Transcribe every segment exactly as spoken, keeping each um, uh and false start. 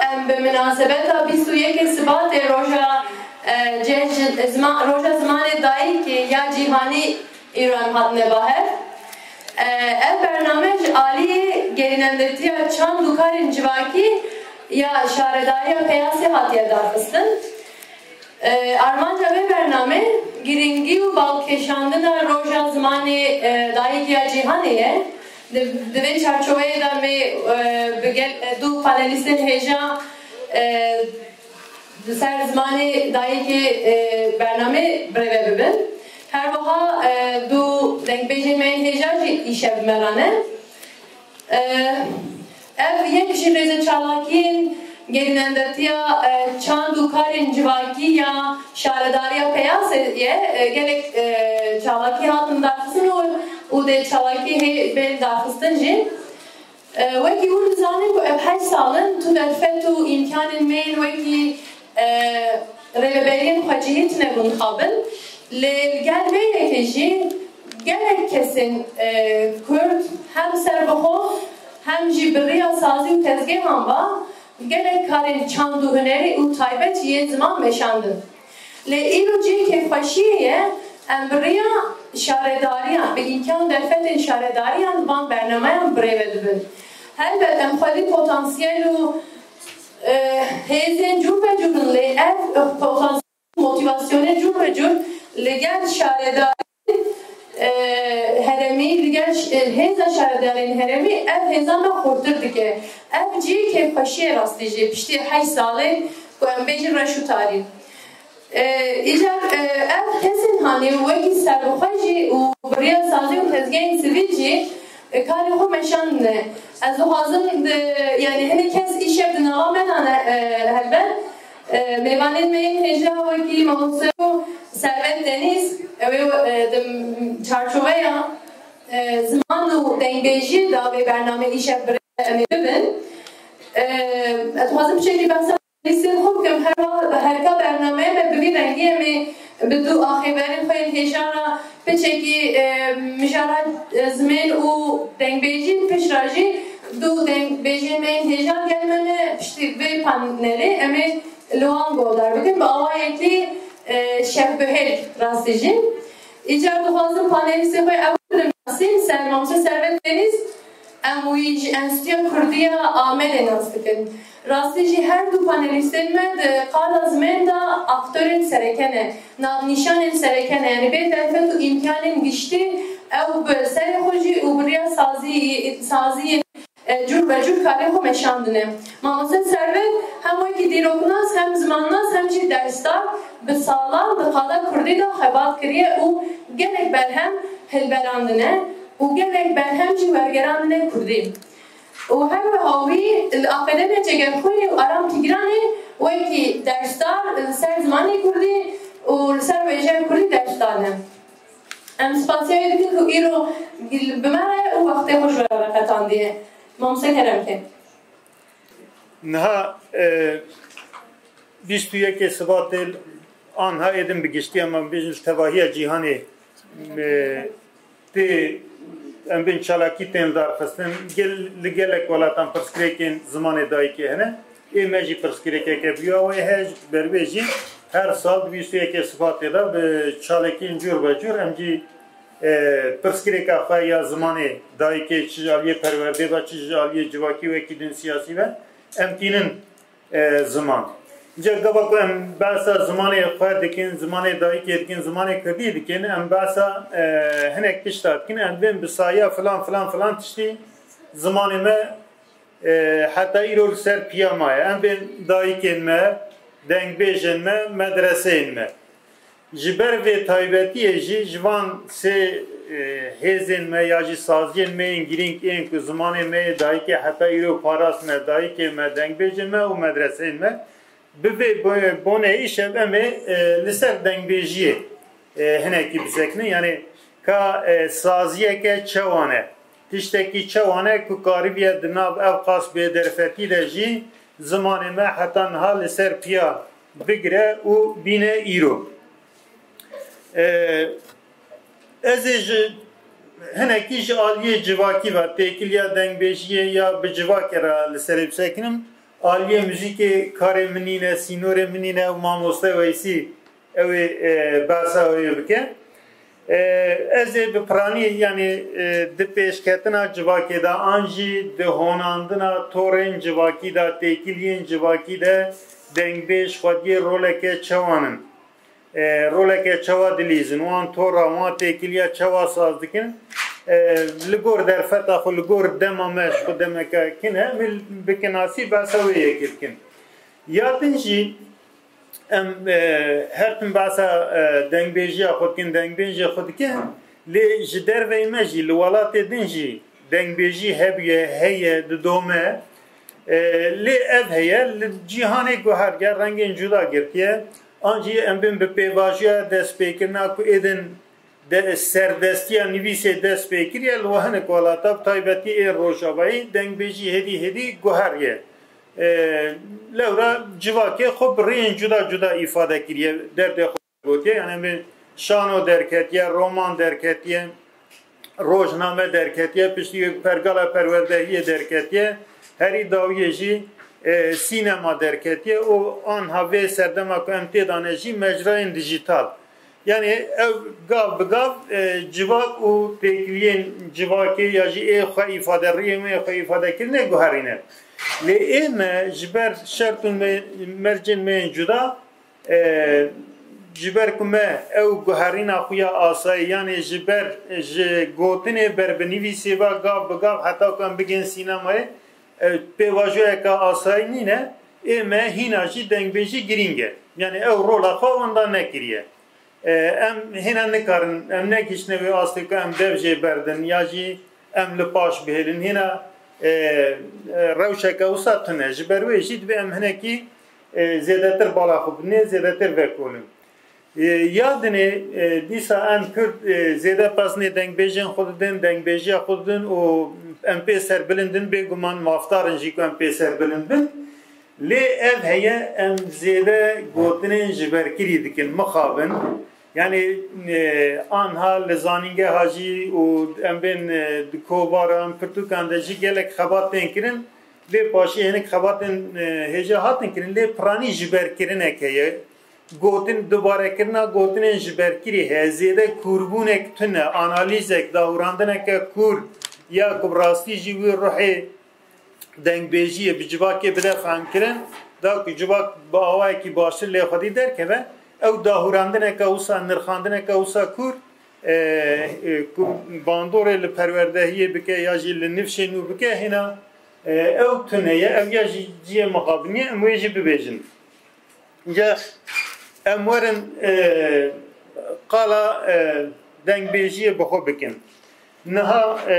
Em bi minasebeta bîst û yekê Sibatê roja, e, cejn, zima-, roja zimanê dayikê ya cîhanî îro em hatine ba hev. E, ev bername ji aliyê gerînendetiya çand û karên civakî ya Şaredariya Peyasê hatiye darxistin. E, armanca vê bername girîngî û balkêşandina roja zimanê, e, dayikê ya cîhanê ye. Di, di vê çarçoveyê de me, e, bi gel, e, du panelîstên hêja, e, di ser zimanê dayikê, e, bernamê birêve bibin. Her wiha, e, du dengbêjên me yên hêja jî îşev me re ne. E, ev yek ji rêzeçalakiyên gerînendetiya, e, çand û karên civakî ya Şaredariya Peyasê ye. E, gelek, e, çalakî hatin darxistin û, û dê çalakî hê bên darxistin jî. E, wekî hûn dizanin ku ev heşt sal in tu derfet û îmkanên me yên wekî, e, rêveberiyên xwecihî tune bûn xabin. Lê li gel vê yekê jî gelek kesên, e, Kurd hem serbixwe hem jî bi riya sazî û tezgehan ve gelek karên çand û hunerî û taybet yên ziman meşandin. Lê îro cihê kêfxweşiyê ye, em bi riya şaredariyan, bi îmkan û derfetên şaredariyan van bernameyan birêve dibin. Helbet em xwedî potansiyel û, e, hêzên cûr ve cûr in, lê ev potansiyel, motîvasyonê cûr ve cûr li gel şaredariyên, e, herêmî, li gel ş-, e, hêza şaredarên herêmî ev hêza me xurtir dike. Ev cihê kêfxweşiyê rastî jî piştî heşt salê ku em bêjin reş û tarî. E, îcar, e, ev kesên hanî wekî serbixwe jî û bi riya sazî û tezgehên sivîl jî, e, karê xwe meşandine. Ez dixwazim, e, yanî hinek kes îşev di nava me de ne, e, helbet. E, mêvanên me yên hêja wekî mamoste Servet Deniz, ew ê, e, di çarçoveya, e, ziman û dengbêjiyê de vê bernameyê îşev bi rê em ê bibin. E, ez dixwazim piçekî behsa lîstên xwe bikim. Her, herka bernameyê me bi vî rengî em ê bi du axêverên xwe yên hêja re piçekî, e, mijara, e, zimên û dengbêjî, piştre jî du dengbêjên me yên hêja gel me ne piştî vê panelê. Em ê li wan guhdar bikin. Bi awayekî, e, şevbihêl rastî jî. Îcar dixwazim panelîstê xwe ew bidim nasîn, ser Mamoste Servet Deniz, em wî ji Enstîtuya Kurdî ya Amedê nas dikin. Rastî jî her du panelîstên me di qala zimên de aktorên sereke ne, navnîşanên sereke ne, yanî bê derfet û îmkanên giştî ew bi serê xwe jî û bi riya sazî, saziyên, e, cûr be cûr karê xwe meşandine. Mamoste Servet hem wekî dîroknas, hem zimannas, hem jî dersdar bi salan di qala kurdî de xebat kiriye û gelek berhem hilberandine û gelek berhem jî wergerandine kurdî. Û her wiha wî li Akademiya Cegerxwînî û Aram Tîgranê wekî dersdar li ser zimanê kurdî û li ser wêjeya kurdî ders dane. Em spasiya wê dikin ku îro bi me re ye û wextê xwe ji we re veqetandiye. Mamoste kerem ke. Niha, e, bîst û yekê Sibatê, anha êdin bi giştî, em bêjin li tevahiya cîhanê, e, tê, em bên çalakî tên darxistin. Gel-, li gelek welatan pirsgirêkên zimanê dayikê hene. Ê me jî pirsgirêkeke bi wê heye, ji ber wê jî her sal di bîst û yekê Sibatê de bi çalakiyên cûr be cûr em jî, e, pirsgirêka xwe ya zimanê dayikê, çi ji aliyê perwerdê be, çi ji aliyê civakî wekî din siyasî be, em tînin, e, ziman. Îca gava ku em behsa zimanê xwe dikin, zimanê dayikê dikin, zimanê kurdî dikin, em behsa, e, hinek tişta dikin, em bên bi saya filan, filan, filan tiştî zimanê me, e, heta îro li ser piya maye. Em bên dayikên me, dengbêjên me, medreseyên me. Ji ber vê taybetiyê jî ji van sê, e, hêzên me ya jî saziyên me yên girîng ên ku zimanê me yê dayikê heta îro parastine, dayikê me, dengbêjên me û medreseyên me, bi vê bo-, bonê îşev em ê, e, li ser dengbêjiyê, e, hinekî bisekinin. Yanî ka, e, saziyeke çawa ne, tiştekî çawa ne ku karibiye di nav ev qas bêderfetî de jî zimanê me heta niha li ser piya bigire û bîne îro. E, ez ê ji hinekî ji aliyê civakî ve têkiliya dengbêjiyê ya bi civakê re li serê bisekinim. Aliyê muzîkê karê min nîne, sînorê min nîne û mamoste Weysî ew ê, e, behsa wê bike. E, Ez ê bi piranî, yanî, e, di pêşketina civakê de an jî di honandina torên civakî de, têkiliyên civakî de dengbêj xwediyê roleke çawan in? E, roleke çawa dilîzin, wan tora, wan têkiliya çawa saz dikin? E, li gor derfeta xwe, li gor dema me, ji xwe demeke kin e, min bi kinasî behsa wê yekê dikin. Ya din jî em, e, her tim behsa, e, dengbêjiya xwe dikin, dengbêjê xwe dikin, lê ji derveyî me jî, li welatê din jî dengbêjî hebûye, heye, didome. E, lê ev heye, li cîhanê guherge rengên cuda girtiye. An jî em bên bi pêvajoya destpêkirina ku êdin de serdestiya nivîsê dest pê kiriye, li we hinek welata, bi taybetî ê rojavayî, dengbêjî hêdî hêdî guheriye. E, Lewra civakê xwe bi rêyên cuda cuda îfade kiriye, derdê xwe gotiye. Yani em bên şano derketiye, roman derketiye, rojname derketiye, piştî wê pergala perwerdehiyê derketiye, herî dawiyê jî, e, sînema derketiye û anha vê serdema ku em tê de ne jî mecrayên dijîtal. Yani ew gav bi gav, e, civak û têkiliyên civakê ya jî ê xwe îfade, riyên wê xwe îfade kirinê guherîne. Lê ê me ji ber şert û me-, mercên me yên cuda, e, ji ber ku me ew guherîna xwe ya asayî, yanî ji ber, ji gotinê ber bi nivîsê ve gav bi gav heta ku em bigên sînemayê, e, pêvajoyeke asayî nîne, ê me hîna jî dengbêjî girîng e. Yanî ew rola xwe wenda nekiriye. E, em hêna nikarin, em negihiştine wê astê ku em dev jê berdin ya jî em li paş bihêlin. Hêna, e, e, rewşeke wisa tune. Ji ber wê jî divê em hinekî, e, zêdetir bala xwe binê, zêdetir vekolin. E, ya dinê, e, dîsa em Kurd, e, zêde pezinê dengbêjên xwe didin, dengbêjiya xwe didin û em pê serbilind in, bêguman mafdar in jî ku em pê serbilind bin. Lê ev heye, em zêde gotinên jiberkirî dikin, mixabin. Yanî, e, anha li zanîngeha jî û em bên, e, di kovaran, pirtûkan de jî gelek xebat tên kirin. Vê paşî hinek xebatên, e, hêja hatin kirin, lê piranî jiberkirinek heye. Gotin, dubarekirina gotinên jiberkirî heye. Zêde kûrbûnek tune, analîzek, dahûrandineke kûr ya ku bi rastî jî wî ruhê dengbêjiyê bi civakê bide fehmkirin, da ku civak bi awayekî baştir lê xwedî derkeve, ew dahûrandineke wisa, nirxandineke wisa kûr, e, e, ku bandorê li perwerdehiyê bike ya jî li nifşê nû bike, hêna, e, ew tune ye, ew ya jî cihê mixabin ye, em wê jî bibêjin. Înca em werin, e, qala, e, dengbêjiyê bi xwe bikin. Niha, e,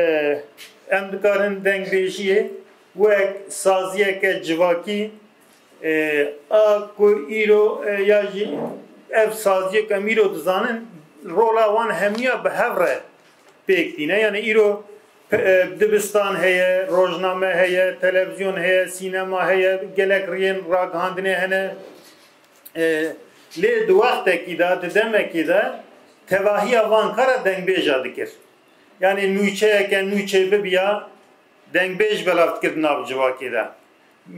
em dikarin dengbêjiyê wek saziyeke civakî, e, a ku îro, e, ya jî ev saziyê ku em îro dizanin, rola wan hemiya bi hev re pêk tîne. Yani îro, e, dibistan heye, rojname heye, televizyon heye, sînema heye, gelek riyên ragihandinê hene. E, Lê di wextekî de, di demekî de tevahiya van kara dengbêja dikir. Yani nûçeyeke nûçê bibiya, dengbêj belav dikir di nav civakê de.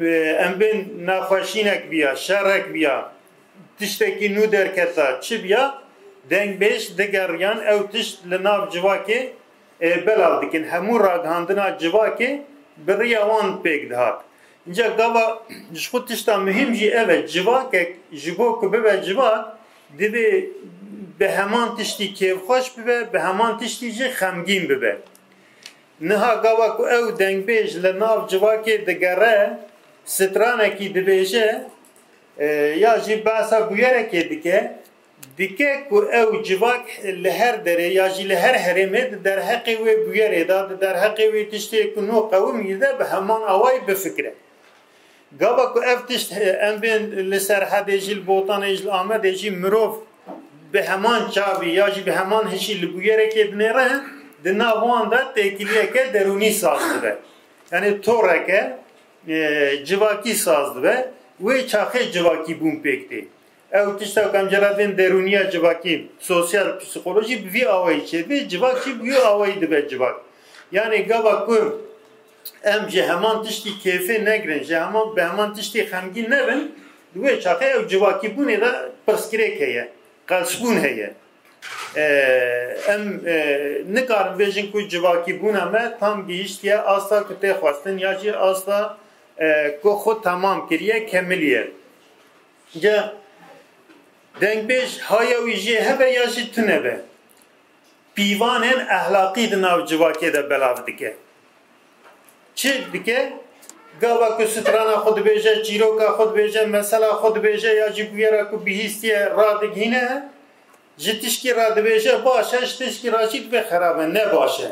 E, em bên nexweşînek biya, şerek biya, tiştekî nû derketa, çi biya, dengbêj digeriyan ew tişt li nav civakê, e, belav dikin. Hemû ragihandina civakê bi riya wan pêk dihat. Înca gava ji xwe tişta muhîm jî ev e, civakek ji bo ku bibe civak, divê bi heman tiştî kêfxweş bibe, bi heman tiştî jî xemgîn bibe. Niha gava ku ew dengbêj li nav civakê digere, stranekî dibêje, e, ya jî behsa bûyerekê dike, dike ku ew civak li her derê ya jî li her herêmê di derheqê wê bûyerê de, di derheqê wê tiştê ku nû qewimî de bi heman awayî bifikire. Gava ku ev tişt, e, em bên li Serhedê jî, li Botanê jî, li Amedê jî mirov bi heman çavî ya jî bi heman hişî li bûyerekê dinêre, di nav wan de têkiliyeke derûnî saz dibe. Yani toreke, e, civakî saz dibe, wê çaxê civakî bûn pêk tê. Ew tişta ku em jê re dibên derûniya civakî, sosyal psîkolojî bi vî awayî çêdibê, civak jî bi wî awayî dibe civak. Yani gava ku em ji heman tiştî kêfê negirin, ji heman, bi heman tiştî xemgîn nebin, di wê çaxê ew civakîbûnê de pirsgirêk heye, qelsbûn heye. E, em, e, nikarin bêjin ku civakîbûna me tam gihîştiye asta ku tê xwestin ya jî asta, e, ku xwe temam kiriye, kemiliye. Ca dengbêj haya wî jê hebe ya jî tune be, pîvanên ehlaqî di nav civakê de belav dike. Çi dike? Gava ku strana xwe dibêje, çîroka xwe dibêje, mesela xwe dibêje ya jî bûyera ku bihîstiye radigihîne, ji tişkî re dibêje baş e, ji tişkî re jî dibê xerab e, ne baş e.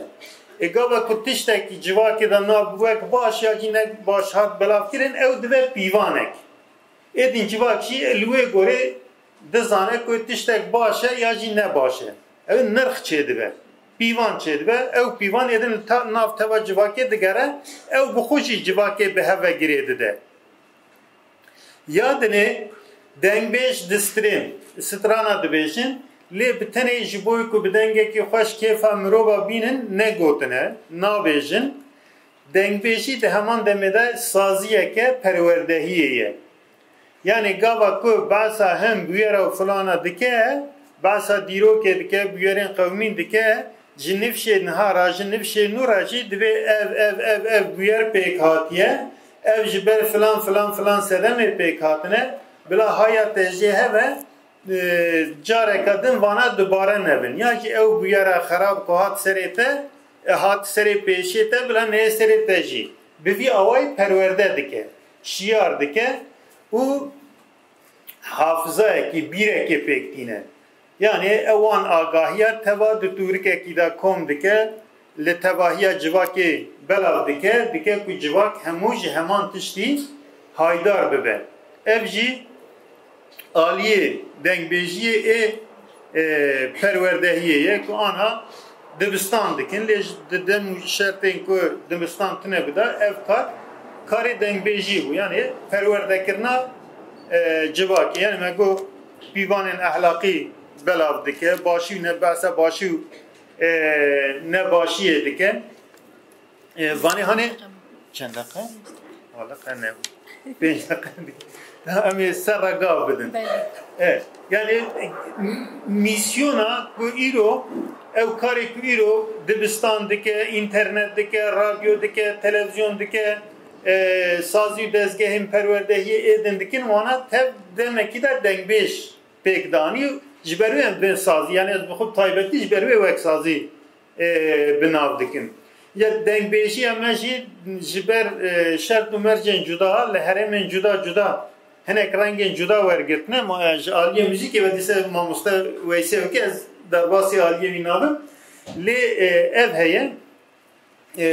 Ê gava ku tiştekî civakê de nav wek baş ya jî ne baş hat belavkirin, ew dibe pîvanek. Êdî civak jî li wê gorê dizane ku tiştek baş e ya jî ne baş e. Ew nirx çêdibe. Pîvan çêdibe. Ew pîvan êdin li ta-, nav teva civakê digere, ew bi xwe jî civakê bi hev ve girê dide. Ya dinê dengbêj distirên, strana dibêjin, lê bi tenê ji bo ku bi dengekî xweş kêfa mirova bînin, negotine, nabêjin. Dengbêjî di heman demê de saziyeke perwerdehiyê ye. Yanî gava ku behsa hin bûyera û filana dike, behsa dîrokê dike, bûyerên qewimîn dike, ji nifşê niha re, ji nifşê nû re jî divê ev, ev, ev, ev bûyer pêk hatiye, ev ji ber filan, filan, filan sedemê pêk hatine, bila haya te jê hebe, e, careke din vana dubare nebin. Ya jî ew bûyera xerab ku hat serê te, e, hat serê pêşê te, bila neyê serê te jî. Bi vî awayî perwerde dike, şiyar dike û hafizayekî, bîrekê pêk tîne. Yanî ew wan agahiya teva di tûrikekî de kom dike, li tevahiya civakê belav dike, dike ku civak hemû ji heman tiştî haydar bibe. Ev jî aliyê dengbêjiyê ê, e, perwerdehiyê ye ku ana dibistan dikin. Lê ji di dem û şertên ku dibistan tune bida, ev kar karê dengbêjiyê bû. Yanî perwerdekirina, e, civakê. Yanî me got pîvanên ehlaqî belav dike, başî û ne, behsa başî û, e, nebaşiyê dike. E, vanê hanê çend deqe? Wala qe ne. Pênc deqe. Em ê ser re gav bidin. Belê. E, yani, e, misyona ku îro, ew karê ku îro dibistan dike, înternet dike, radyo dike, televizyon dike, e, sazî û dezgehên perwerdehiyê êdin dikin, wana tev demekî de dengbêj pêk danî û ji ber wê em bên sazî, yani ez bi xwe taybetî ji ber wê wek sazî, e, bi nav dikim. Ya dengbêjiya me jî ji ber, e, şert û mercên cuda li herêmên cuda cuda hinek rengên cuda wergirtine. Ma, e, ji aliyê muzîkê ve dîse mamoste Weysê wekî ez derbasî aliyê wî nabim. Lê, e, ev heye. E,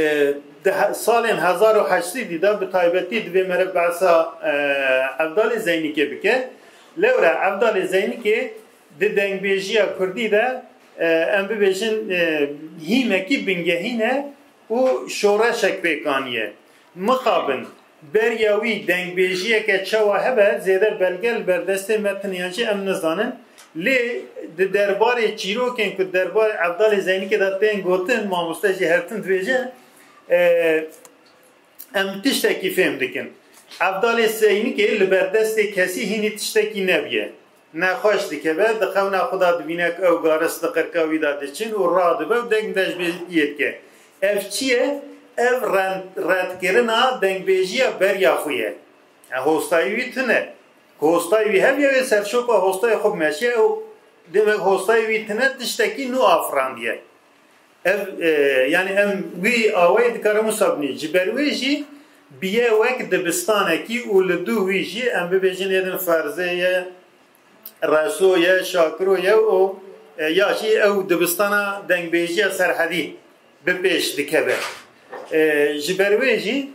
di he-, salên hezar û heşt sedî de bi taybetî divê mere behsa, e, Evdalê Zeynikê bike. Lewre Evdalê Zeynikê di dengbêjiya kurdî de, e, em bibêjin, e, hîmekî bingehîn e û şoreşek pêk aniye. Mixabin beriya wî dengbêjiyeke çawa hebe, zêde belge li ber destê me tune yan jî em nizanin. Lê di derbarê çîrokên ku derbarê Evdalê Zeynikê de tên gotin, mamoste jî her tim dibêje, e, em tiştekî fêm dikin. Evdalê Zeynikê li ber destê kesî hînî tiştekî nebûye. Nexweş dikeve, di xewna xwe de dibîne ku ew garis di qirka wî de diçin û radibe û deng dejbêjiyê dike. Ev çi ye? Ev ren-, redkirina dengbêjiya beriya xwe ye. E, hostayî wî tune. Ku hostayî wî hev ye, wê serşopa hostayê xwe bimeşiye û demek hostayê wî tune tiştekî nû afirandiye. Ev, e, yani em wî awayî dikarin wisa binî. Ji ber wê jî biye wek dibistanekî û li dû wî jî em bibêjin êdin Ferzê ye, Reso ye, Şakiro ye û, e, ya jî ew dibistana dengbêjiya Serhedî bi pêş dikeve. E, ji ber wê jî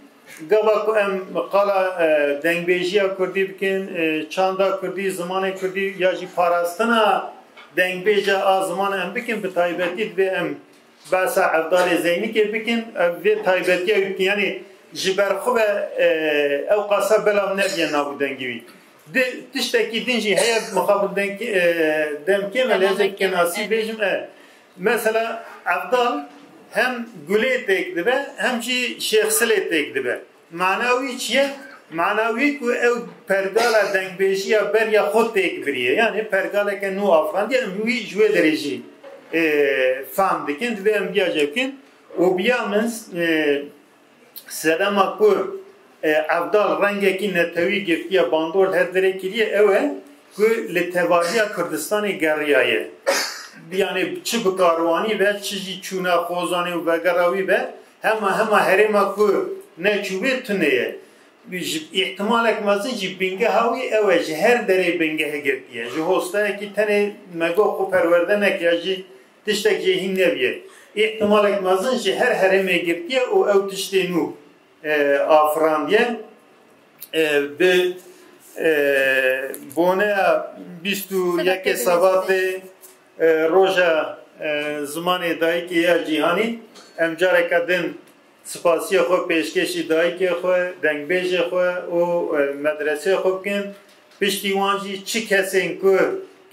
gava ku em qala, e, dengbêjiya kurdî bikin, e, çanda kurdî, zimanê kurdî ya jî parastina dengbêja a ziman em bikin, bi taybetî divê em behsa Evdalê Zeynikê bikin, ev vê taybetiya wî bikin. Yanî ji ber xwe ve, e, ew qasa belav nebiye nav û dengê wî. Di tiştekî din jî heye mixabin dengê, e, demkê me lê ez ê kenasî bêjim, e. Mesela Evdal Hem Gulê têk dibe, hem jî Şêx Silê têk dibe. Mana wî çi ye? Mana wî ku ew pergala dengbêjiya beriya xwe têk biriye. Yanî pergaleke nû afirandiye, em wî ji wê derê jî, e, fam dikin, divê em viya jê bikin. Û biya min, e, sedema ku, e, Evdal rengekî netewî girtiye, bandor her derê kiriye, ew e ku li tevahiya Kurdistanê geriyaye. Yanî çi bi karwanî be, çi jî çûna Xozanê û vegera wî be, hema hema herêma ku neçûbê tune ye. Ji, îhtimalek mezin jî bingeha wî ew e, ji her derê bingehê girtiye. Ji hostayekî tenê me got xwe perwerde neke ya jî tiştek jê hîn nebûye. Îhtimalek mezin ji her herêmê girtiye û ew tiştê nû, e, afirandiye. E, bi, e, boneya bîst û yekê Sebatê, e, roja, e, zimanê dayikê ya cîhanî, em careke din spasiya xwe pêşkêşî dayikê xwe, dengbêjê xwe û, e, medreseyê xwe bikin. Piştî wan jî çi kesên ku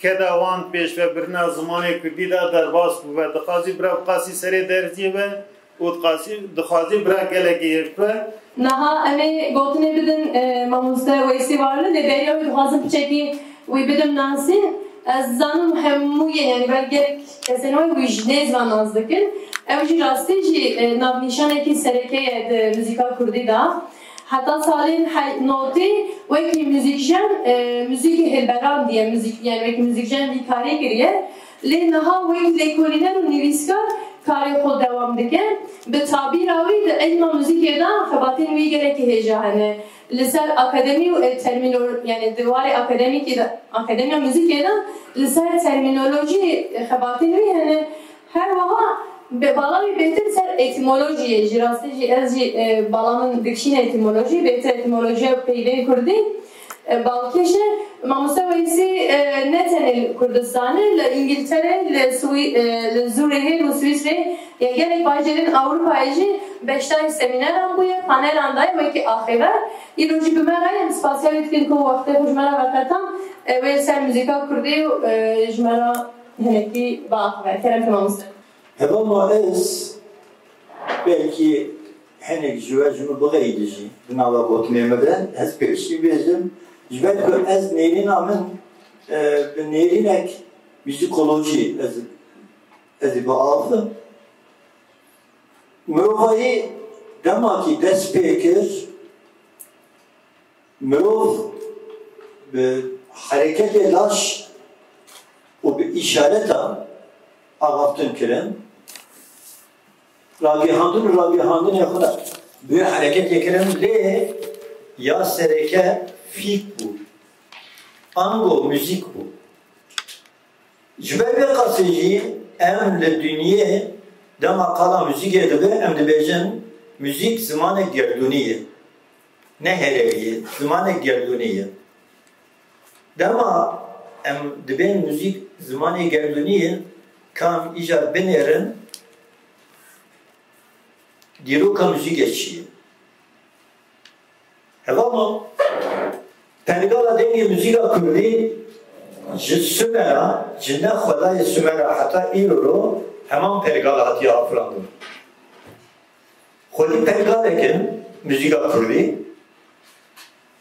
keda wan pêşvebirina zimanê kurdî de derbas bûbe, dixwazî bira bi qasî serê derziyê be û dixwazî, dixwazî bira gelekê yê bibe. Niha em ê gotinê bidin, e, mamoste Weysî Varli, lê beriya wê dixwazim piçekî wî bidim nasîn. Ez dizanim hemû yên, yanî belkî gelek kesên we wî ji nêz ve nas dikin. Ew jî rastî jî, e, navnîşanekî sereke ye di muzîka kurdî de. Heta salên he-, notî wekî muzîkjen, e, muzîkê hilberandî ye, muzîk, yanî wekî muzîkjen vî karî kiriye. Lê niha wekî lêkolîner û nivîskar karê xwe dewam dike. Bi tabîra wî di îlma muzîkê de xebatên wî gelekî hêja hene. Li ser akademî û, e, termîno-, yanî di warê akademîkî de, akademiya muzîkê de li ser termînolojî, e, xebatên wî hene. Her wiha be-, bala wî bêtir ser etîmolojiyê jî, rastî jî ez jî, e, bala min dikişîne etîmolojî, bêtir etîmolojiya peyvên kurdî, e, balkêş e. Mamoste Weysî, e, ne tenê li Kurdistanê, li Îngiltere, li Swî-, e, li Zûrîhê, li Swîsrê, ya gelek bajêrên Ewropayê jî beşdarî semîneran bûye, panelan daye wekî axêver. Îro jî bi me re ye, em spasiya wî dikin ku wextê xwe ji me re veqetan, e, wê li ser muzîka kurdî û, e, ji me re hinekî biaxive. Kerem ke mamoste. Heval ma ez belkî hinek ji we ji min bixeyidin jî di nava gotinê me de, ez pêşî bêjim, ji ber ku ez nêrîna min, e, bi nêrînek muzîkolojî ez, ez ê biaxivim. Mirovahî demakî dest pê kir, mirov bi hereketê laş û bi îşareta axaftin kirin. Ragihandin û ragihandinê xwe de bi wê hereketê kirin, lê ya sereke fîk bû. Ango muzîk bû. Ji ber vê qasê jî em li dinyê dema qala muzîkê dibe, em dibêjin muzîk zimanek gerdûnî ye. Ne herêmî ye, zimanek gerdûnî ye. Dema em dibên muzîk zimanê gerdûnî ye, ka em îcar binêrin, dîroka muzîkê çi ye? Heval ma, pergala dengê muzîka kurdî ji Sumera, ji ne xwedayê Sumera heta îro ro heman pergala hatiye afirandin. Xwedî pergalek in muzîka kurdî.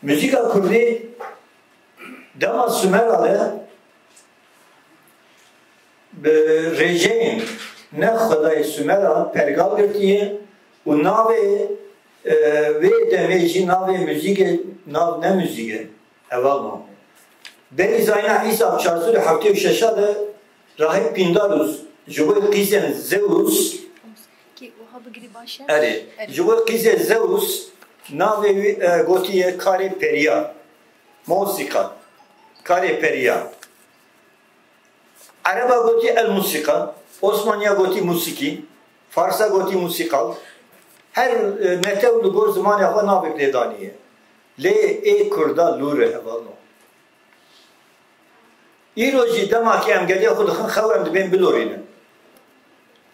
Muzîka kurdî dema Sumera de bi rêjeyên ne xwedayê Sumera pergal girtiye û navê, e, wê demê jî navê muzîkê nav ne muzîk e, heval ma. Berî zayîna Îsa çar sed û heftê û şeş de rahib Pindarus ji bo qîzên Zeus, Ki oha bigirî baş e. Erê, Erê. Ji bo qîzê Zeus navê wî, e, gotiye karê periya. Mosîka. Karê periya. Ereba gotî el musîka, Osmaniya gotî musîkî, Farsa gotî musîkal. Her, e, netew li gor zimanê xwe navek lê daniye. Lê ê Kurda lûr e, hevalno. Îro jî dema ki em gelê xwe dixin xew, em dibên bilorînin.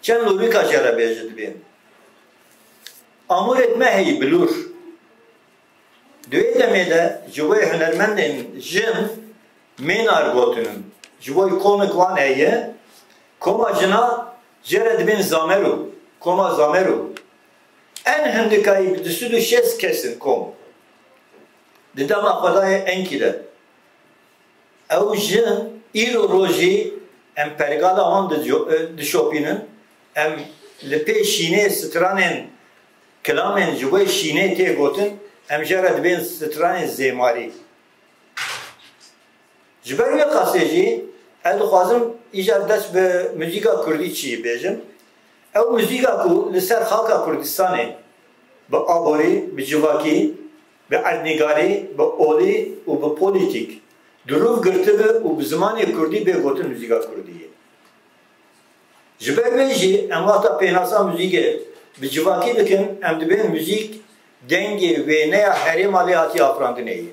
Çend lorîka jê re bêje dibên. Amûrêt me heyî bilûr. Di wê demê de ji bo hunermendên jin mênar gotinin. Ji bo komik wan heye, koma jina jê re dibên zamero. Koma Zamero en hindikayî bi du sed û şêst kes in kom. Di dema xwe dayê enkî de. Ew jin îro rojî em pergala wan dijo-, dişopînin, em li pê şînê stranên, kilamên ji bo şînê tê gotin, em jê re dibên stranên zêmarî. Ji ber wê qasê jî ez dixwazim îcar dest bi muzîka kurdî çî bêjim. Ew muzîka ku li ser xaka Kurdistanê bi aborî, bi civakî, bi erdnîgarî, bi olî û bi polîtîk dirûv girtibe û bi zimanê kurdî bê gotin muzîka kurdî ye. Ji ber wê jî em wexta pênasa muzîkê bi civakî dikin, em dibên muzîk dengê wêneya herêma lê hatiye afirandinê ye.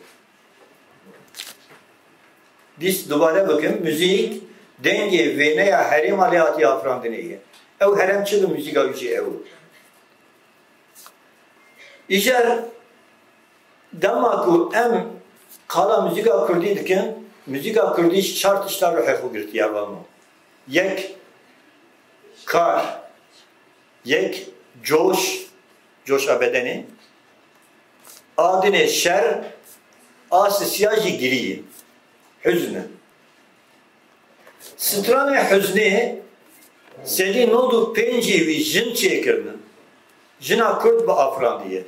Dîs dubare bikim, muzîk dengê wêneya herêma lê hatiye afirandinê ye. Ew herêm çi bi muzîka wî jî ew. Îcar dema ku em qala muzîka kurdî dikin, muzîka kurdî ji çar tişta ruhê xwe girtiye, vano. Yek, kar. Yek, coş, coşa bedenê. A dinê şer, a sisiya jî girî ye. Huzn e. Stranê huznê sedî nod û pêncî wî jin çêkirine. Jina kurd bi afirandiye.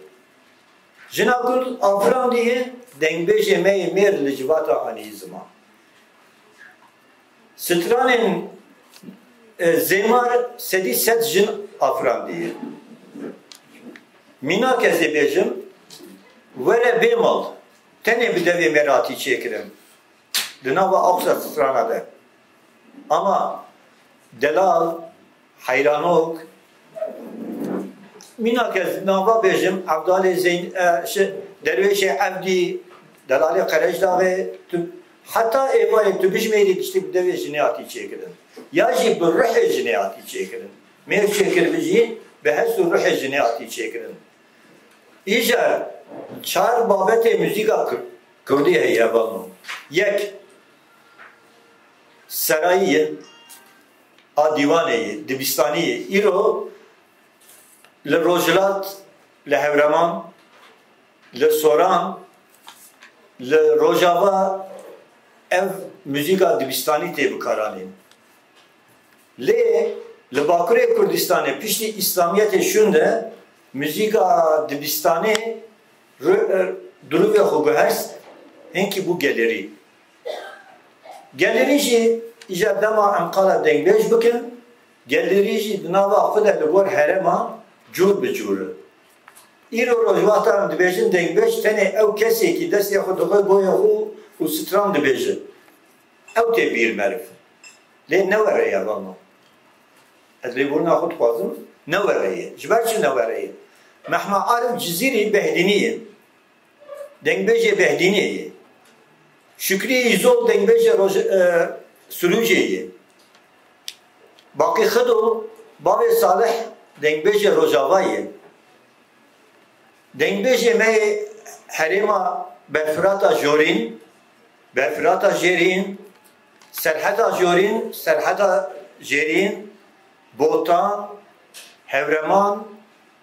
Jina kurd afirandiye, dengbêjê me yê mêr li civata anî ziman. Stranên, e, zêmar sedî sed jin afirandiye. Mînak ez ê bêjim, were bê mal, tenê bi devê me re hatî çêkirin. Di nava Aqsa strana de. Ama delal, heyranok, mînak ez nava bêjim, Evdalê Zeyn-, e, şi-, Derwêşê Evdî, delalê Qerecdaxê, tu, heta êvarê tu bijmêrî tiştê bi devê jinê hatî çêkirin. Ya jî bi ruhê jinê hatî çêkirin. Mêr çêkiribi jî bi hest û ruhê jinê hatî çêkirin. Îcar çar babetê muzîka Kur-, kurdî heye, vano. Yek, serayî ye, a dîwanê ye, dibistanî ye. Îro li Rojhilat, li Hewreman, li Soran, li Rojava ev muzîka dibistanî tê bikaranîn. Lê li Bakurê Kurdistanê piştî Îslamiyetê şûn de muzîka dibistanê ru-, e, dirûvê xwe guherst, hinkî bû gelêrî. Gelêrî jî îcar dema em qala dengbêj bikin, gelêrî jî di nava xwe de li gor herêma cûr bi cûr e. Îro roj wexta em dibêjin dengbêj, tenê ew kesekî destê xwe dixwe goyê xwe û stran dibêje. Ew tê bîr meriv. Lê ne were ye, vano. Ez lêborîna xwe dixwazim, ne were ye. Ji ber çi ne were ye? Mehma Arif Cizîrî Behdînî ye. Dengbêjê Behdînê ye. Şükrî Îzol dengbêjê Roj-, e, Sirûcê ye. Baqî Xido, bavê Salih, dengbêjê Rojava ye. Dengbêjê me yê herêma Berfirata Jorîn, Berfirata Jêrîn, Serheta Jorîn, Serheta Jêrîn, Botan, Hewreman,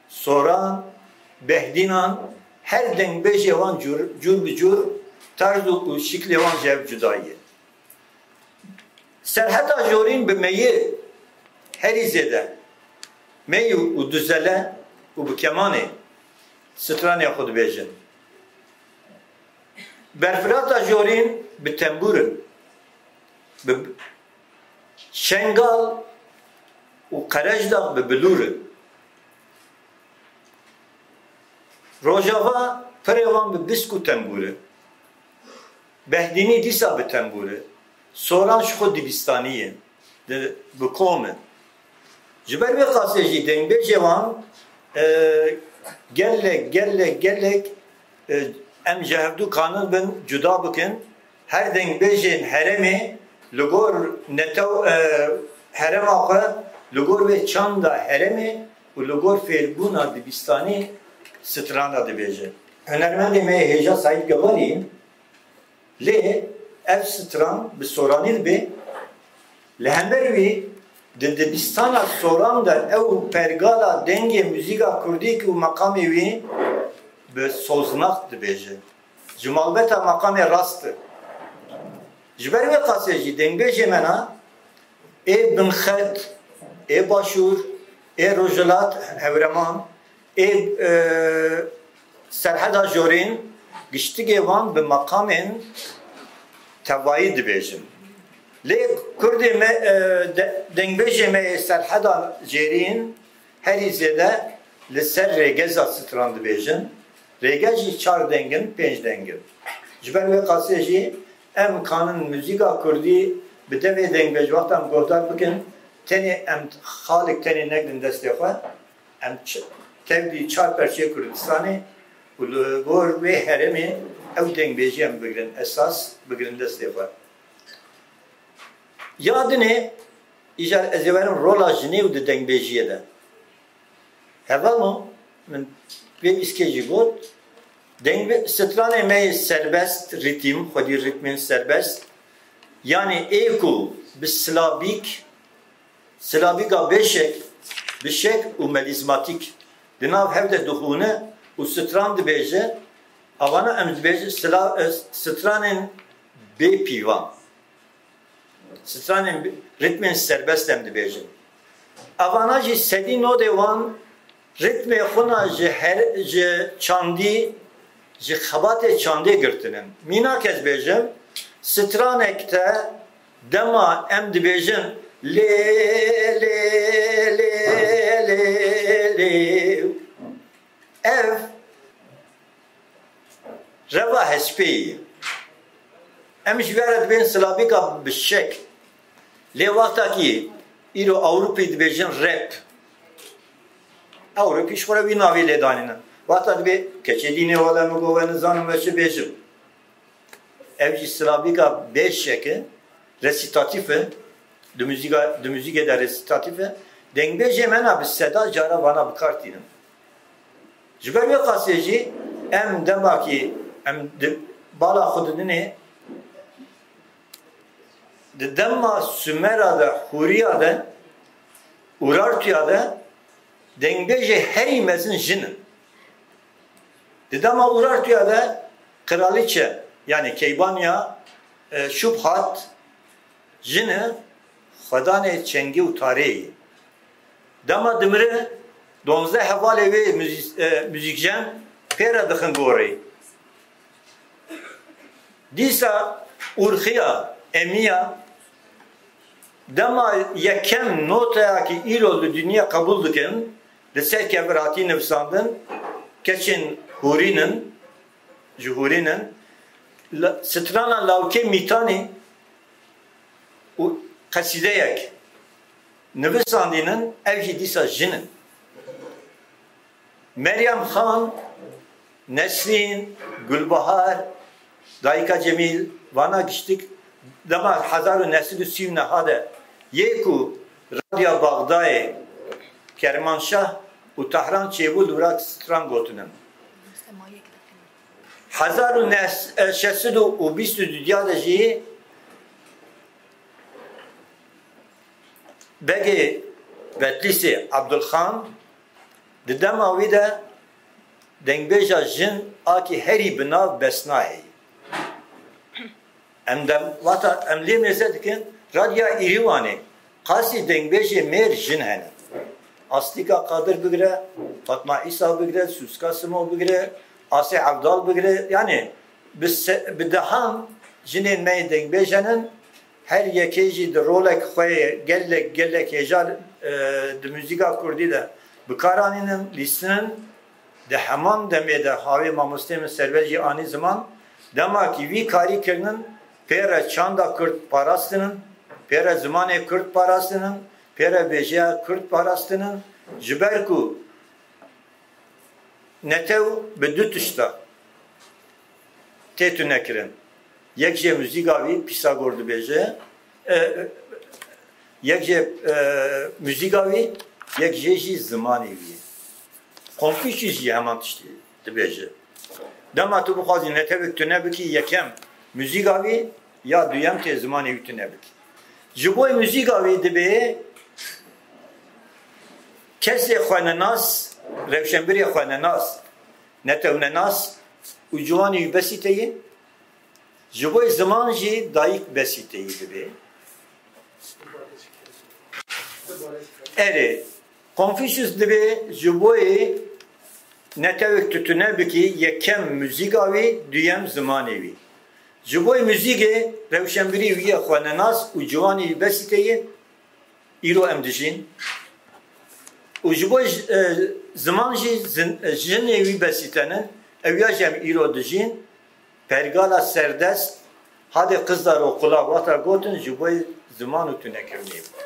Soran, Behdînan, her dengbêjê wan cûr, cûr bi cûr, tarz û, û şiklê wan ji hev cuda ye. Serheta Jorîn bi meyê herî zêde, mey û, û duzele û bi kemanê stranê xwe dibêjin. Berfirata Jorîn bi tembûr in, bi Şengal û Qerecdax bi bilûr in. Rojava pirê wan bi bisk û tembûr e. Behdînî dîsa bi tembûr e. Soran ji xwe dibistanî ye. Di, bi kom e. Ji ber vê qasê jî dengbêjê wan, e, gelek, gelek, gelek, e, em ji hevdû kanil bin, cuda bikin. Her dengbêjên herêmê li gor netew, e, herêma xwe, li gor vê çanda herêmê û li gor fêrbûna dibistanî strana dibêje. Hunermendê me yê hêja Saîd Gebalî, lê ev stran bi soranî dibe, li hember wî Di dibistana Soran de ew pergala dengê muzîka kurdî û meqamê wî bi soznax dibêje. Ji malbeta meqamê rast e. Ji ber wê qasê jî dengbêjê me na ê binxet, ê başûr, ê rojhilat hewreman, ê, e, serheda jorên, giştigê wan bi meqamên tevayî dibêjin. Lê kurdê me, e, de-, dengbêjê me yê serheda jêrîn herî zêde li ser rêgeza stran dibêjin. Rêge jî çar deng in, pênc deng in. Ji ber wê qasê jî em kanin muzîka kurdî bi devê dengbêj wexta em guhdar bikin, tenê em xalek tenê negrin destê xwe, em ç-, tevlî çar perçeyê Kurdistanê û li gor wê herêmê ew dengbêjî em bigrin esas, bigrin destê xwe. Ya dinê, îcar ez ê werim rola jinê û di dengbêjiyê de. Hevalno, min pêvîskê jî got, dengbe-, stranê me yê serbest, rîtîm, xwedî rîtmên serbest, yanî ê ku bi silabîk, silabîka bêşek, bişek û melîzmatîk di nav hev de dixûne û stran dibêje, avana em dibêjin sila-, e, stranên bê pîvan. Stranên bi-, ritmên serbest em dibêjin. Evana jî sedî nodê wan ritmê xwe na ji her-, ji çandî, ji xebatê çandê girtin in. Mînak ez bêjim, stranek te dema em dibêjin lê, lê, lê, lê, lê, ev reva hespê ye. Em ji vê re dibên silabîka bi şek. Lê wexta kî îro Ewropî dibêjin rap, Ewropî ji xwe re wî navê lê danînin. Wexta dibê keçê dînê wele min got we nizanim we çi bêjim. Ev jî silabîka bê şek e, resîtatîf e. Di muzîka, di muzîkê de resîtatîf e. Dengbêjê me na bi seda cara vana bi kar tînin. Ji ber wê qasê jî em dema kî em di bala xwe didinê, di dema Sumera de, Hûriya de, Urartuya de dengbêjê herî mezin jin in. Di dema Urartuya de qiraliçe, yanî Keybanya, e, Şubhat, jin e, xwedanê çengî û tarê ye. Dema dimire, donzdeh hevalê wê muzî-, e, muzîkjen pê re dixin gorê. Dîsa Urxiya, Emiya, dema yekem noteyakî îro li dinya qebûl dikin, li ser kevir hatî nivisandin, keçên hûrîn in, ji hûrîn in, la-, strana lawikê Mîtanî û qesîdeyek nivisandînin, ev jî dîsa jin in. Meryem Xan, Nesrîn, Gulbahar, Dayika Cemîl, vana giştik dema hezar û neh sed û sî û neh de yê ku Radya Baxdayê, Kermanşah û Tahran çêbû li wira stran gotinin. Hezar û neh sed û bîst û du de jî Begê Betlîsê Abdulxan di dema wî de dengbêja jin a kî herî bi nav Besna heye. Em dem, wata em lê mêze dikin, Radya Îrîwanê qasî dengbêjê mêr jin hene. Aslîka Qadir bigire, Fatma Îsa bigire, Sûska Simo bigire, Asê Evdal bigire, yanî bi se-, bi dehan jinên me yê dengbêj henin, her yekê jî di rolek xwe yê gelek, gelek hêja, e, di muzîka kurdî de bi kar anînin, lîstinin. Di heman demê de hawê mamostê min Server jî anî ziman, dema kî vî karî kirinin, pê re çanda kurd parastinin, pê re zimanê kurd parastinin, pê re vêjeya kurd parastinin, ji ber ku netew bi du tişta tê tunekirin. Yek jê muzîka wî, Pîsagor dibêje, e, yek jê, e, muzîka wî, yek jê jî zimanê wî. Konfûsîus jî heman tiştî dibêje. Dema tu bixwazî netewek tune bikî, yekem muzîka wî, ya duyem tê zimanê wî tune bikî. Ji bo muzîka wî dibê Kesê xwenenas, rewşenbirê xwenenas, netewnenas û ciwanê wî besîte ye. Ji bo ziman jî dayik besîteyî dibe. Erê, Konfûsyus dibe ji boyê netewek tutune bikî yekem muzîka wî, duyem zimanê wî. Ji boyê muzîkê rewşenbirî wî ye xwenenas û ciwanê wî besîte ye. Îro em dijîn. Û ji bo j-, e, ziman jî zin-, e, jinê wî besîtenin. Ew ya jî em îro dijîn. Pergala serdest, hadê qizlar û qula wata gotin ji bo ziman û tunekevnê bû.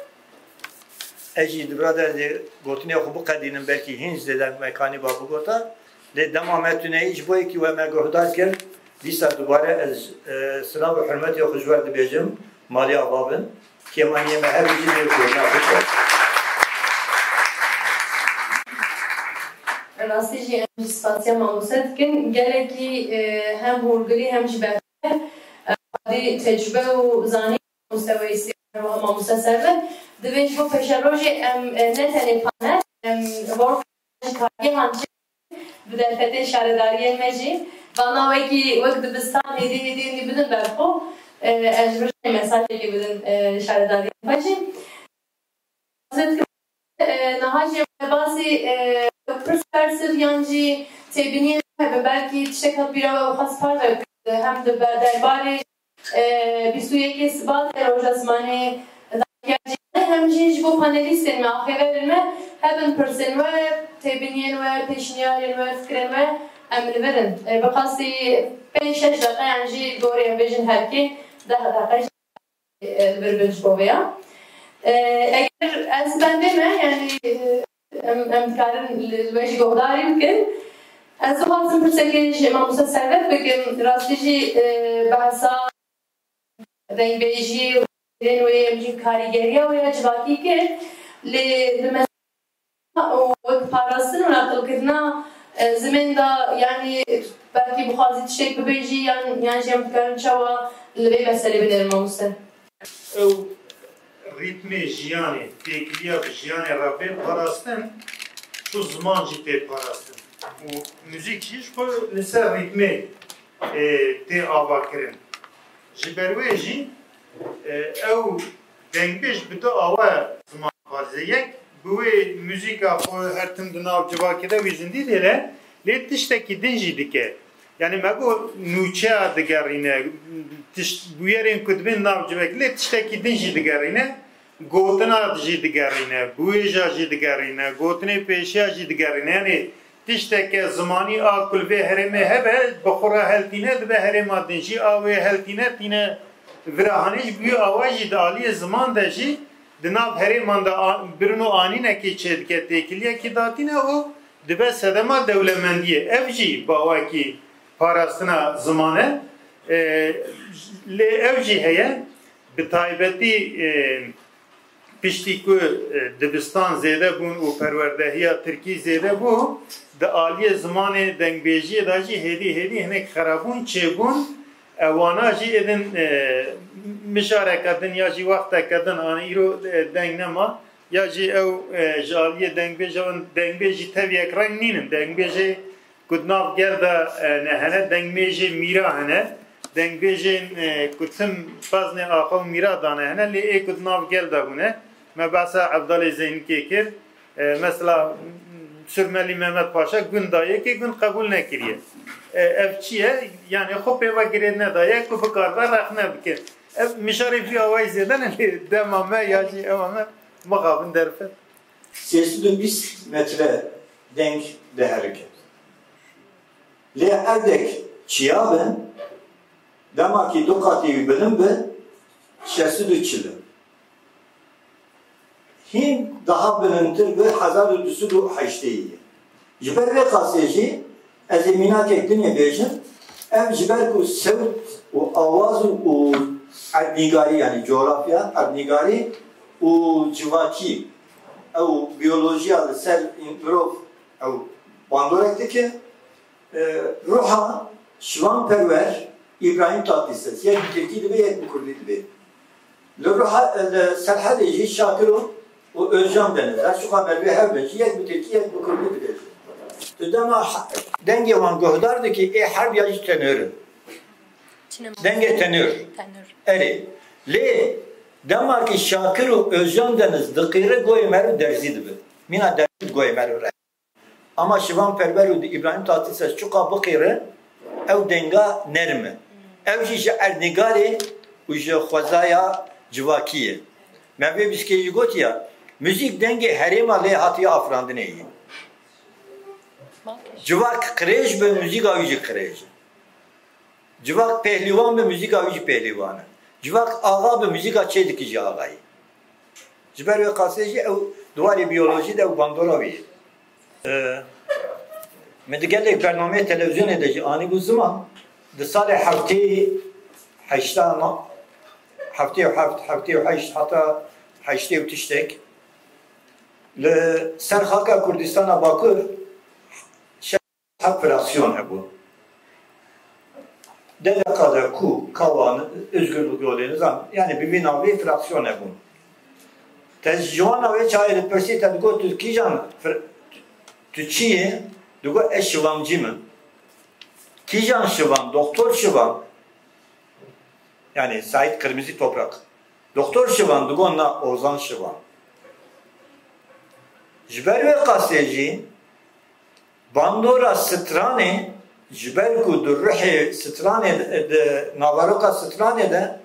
Ez jî di bira de gotinê xwe biqedînim, belkî hîn zêde mekanî ba bigota. Lê dema me tune yî ji bo yekî we me guhdar kir, dîsa dubare ez, e, silav û hurmetê xwe ji we dibêjim, malê ava bin. Kêmaniyê me her jî lê goyna bike. Rastî jî em jî spasiya mamoste dikin. Gelekî, e, hem hûrgilî hem jî berfireh, e, xwedî tecrube û zanîn mamoste Weysî, mamoste Servet. Divê ji bo pêşerojê em, e, ne tenê panel, em workshop, kargehan çi bi derfetên şaredariyên me jî, vana wekî, wek dibistan hêdî hêdî hêdî bidin ber xwe, e, ez ji vir jî mesajekê bidin, e, şaredariyên xwe jî. Ez ê dikim, e, niha jî em basî, e, pirs persiv yan jî têbîniyên me hebe, belkî tiştek hat bîra we û xwest parve bikir, hem di ber-, derbarê e, bîst û yekê Sibatê Roja Zimanê Dahikiya Cîhanê, hem jî ji bo panelîstên me, axêverên me, hebin pirsên we, têbîniyên we, pêşniyarên we, fikirên we, em li vir in. E, bi qasî pênc şeş deqeyan jî gorî em bêjin herkê deh deqe jî, e, li vir bin ji bo vê ya. E, eger ez bendê me, yanî, e, Em, em dikarin li, li we jî guhdarî bikin. Ez dixwazim pirsekê ji mamoste Servet bikim. Rastî jî, e, behsa dengbêjî û hêzên wê, em jî karîgeriya wê ya civakî kir. Lê li me û wek parastin û naqilkirina, e, zimên de, yanî belkî bixwazî tiştek bibêjî yan, yan jî em dikarin çawa li vê meselê binêrin mamoste? Ew rîtmê jiyanê, têkiliya bi jiyanê re bê parastin, çû ziman jî tê parastin. Û muzîk jî ji xwe li ser rîtmê, e, tê avakirin. Ji ber wê jî, e, ew dengbêj bi du awe ziman parêze. Yek, bi wê muzîka xwe her tim di nav civakê de wî zindî dêle, lê tiştekî din jî dike. Yanî me got nûçeya digerîne, tişt, bûyerên ku dibên nav civakê, lê tiştekî din jî digerîne, gotina jî digerîne, biwêja jî digerîne, gotinê pêşiya jî digerîne. Yanî tişteke zimanî a ku li vê herêmê hebe, bi xwe re heltîne, dibe herêma din jî a wê heltîne, tîne vira hanê jî, bi wî awa jî di aliyê ziman de jî di nav herêman de a-, birin û anînekê çêdike, têkiliyekî datîne û dibe sedema dewlemendiyê. Ev jî bawekî parastina ziman e. E, lê ev jî heye, bi taybetî, e, piştî ku, e, dibistan zêde bûn û perwerdehiya tirkî zêde bû, di aliyê zimanê dengbêjiyê de jî hêdî hêdî hinek xerabûn çêbûn. E, wana jî êdin, e, mijareke din ya jî wexteke din, anî îro, e, deng nema, ya jî ew, e, ji aliyê dengbêjan, dengbêjî tev yek reng nînin. Dengbêjê ku di nav gel de, e, ne hene, dengbêjê mîra hene, dengbêjên, e, ku tim peznê axa û mîra dane hene, lê ê ku di nav gel de bûne. Me behsa Evdalê Zeynikê kir. E, mesela Surmelî Mehmet Paşa gund da yekê, gund qebûl nekiriye. E, ev çi ye? Yanî xwe pê ve girêd nedaye ku bikaribe rexne bike. Ev mijarê vî awayî zêde ne, lê dema me ya jî ewa me mixabin derfet. Sê sed û bîst metre deng diherike. Lê erdek çiya be, dema kî du qatî wî bilind be, şeş sed û çil e. Hîn daha bilindtir be, hezar û du sed û heştê ye. Ji ber vê qasê jî ez ê mînakek dinê bêjim, ev ji ber ku sewt û awaz û, û erdnîgarî, yanî coğrafya, erdnîgarî û civakî, ew biyolojiya li ser mirov ew bandorek dike. E, ruha Şivan Perwer, Îbrahîm Tatlises, yek bi tirkî dibe, yek bi kurdî dibe. Li ruha, li Serhedê jî Şakiro û Özcan Deniz. Her çiqa merivê hev bin jî, yek bi tirkî, yek bi kurdî dibêjin. Tu dema he-, dengê wan guhdar dikî, ê herduya jî tenor in. Çi ne ma- Dengê tenor. Tenor. Erê. Lê dema ki Şakir û Özcan Deniz diqîre, goyê meriv derzî dibe. Mîna derzî goyê meriv re. Ama Şivan Perwer û Îbrahîm Tatlises çiqa biqîre, ew denga nerm e. Ew jî ji erdnîgarê û ji xwezaya civakî ye. Me vê bîskê jî gotiye, muzîk dengê herêma lê hatiye afirandinê ye. Civak qirêj be, muzîka wî jî qirêj e. Civak pêhlîwan be, muzîka wî jî pêhlîwan e. Civak axa be, muzîka çêdikî jî axa ye. Ji ber wê qasê jî ew di warê biyolojî de ew bandora wî ye. Ee, min di gelek bernameyê televîzyonê de jî anîbû ziman, di salê heftê heşta, heftê û heft, heftê û heşt heta heştê û tiştek li ser xaka Kurdistana Bakur heft fraksiyon hebû. Deveka de ku Kawan, Özgürlük Yolu, nizam, yani bi vî navê fraksiyon hebûn. Te ji wana wê çaxê dipirsî, te digot, tu kîjan fir-, tu çi yê? Digot, ez şivancî me. Kîjan şivan? Doktor Şivan. Yani Sait Kırmızı Toprak. Doktor Şivan, digot, na, Ozan Şivan. Ji ber wê qasê jî bandora stranê, ji ber ku di ruhê stranê, di naveroka stranê de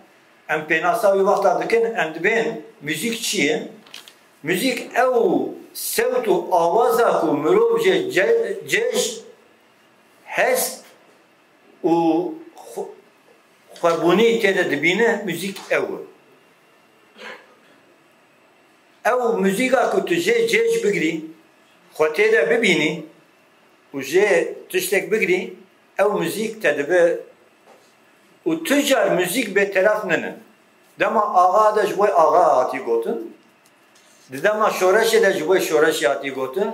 em pênasa wî wexta dikin, em dibên muzîk çi ye? Muzîk ew sewt û awaza ku mirov jê ce-, cejn, hest û xwe-, xwebûnî tê de dibîne, muzîk ew e. Ew muzîka ku tu jê cêj bigirî, xwe tê de bibînî û jê tiştek bigirî, ew muzîk te dibe û tu car muzîk bêteref nîne. Dema axa de ji bo axa hatî gotin, di dema şoreşê de ji bo şoreşê hatî gotin,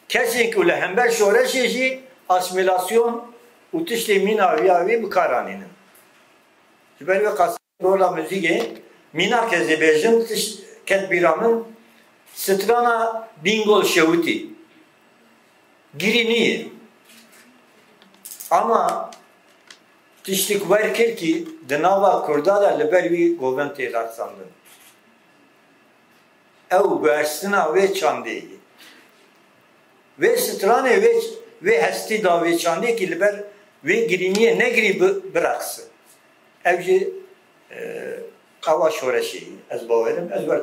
kesên ku li hember şoreşê jî asîmîlasyon û tiştê mîna viya wî bi kar anînin. Ji ber wê qasê rola muzîkê, mînak ez ê bêjim, tişt ket bîra min, strana Bingol Şewitî. Girî nîye. Ama tiştik wer kir kî di nava Kurda de li ber wî govend tê rexsandin. Ew guhertina wê çandê ye. Vê stranê wê, wê hestî da wê çandê kî li ber wê girîniyê negirî bi-, bireqse. Ev jî, e, awa şoreşê ye. Ez bawerim, ez wer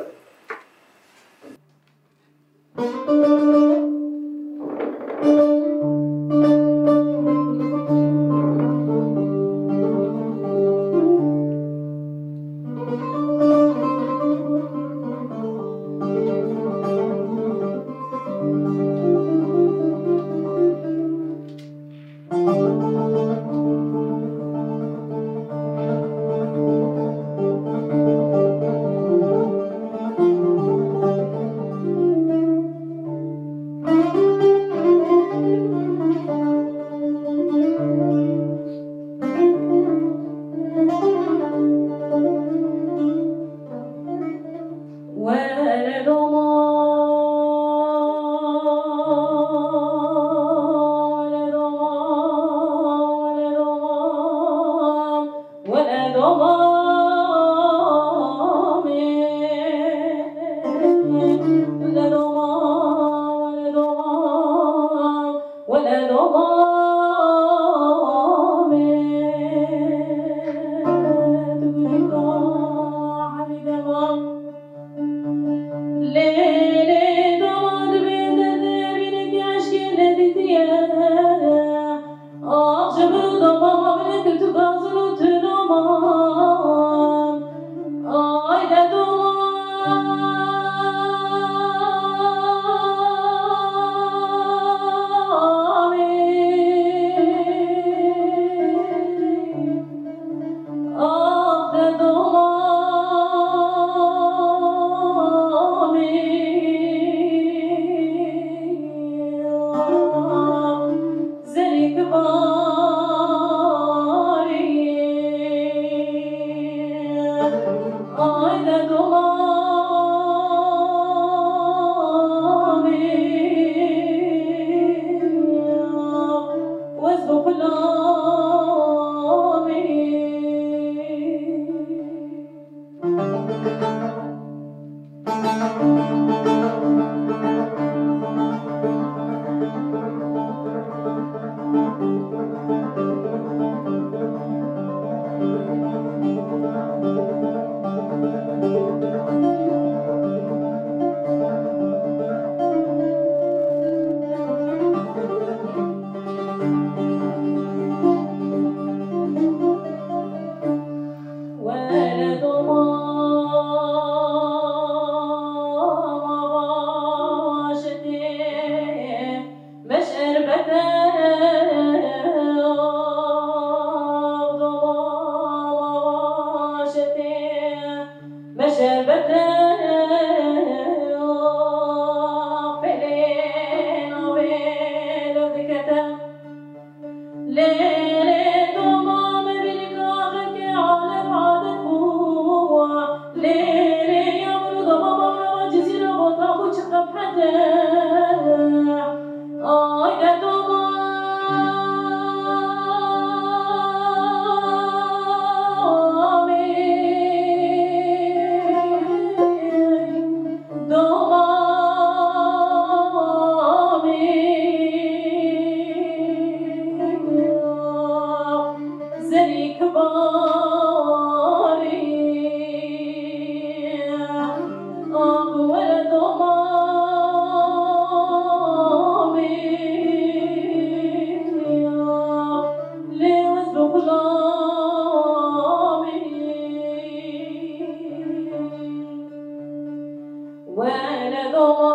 Wele doma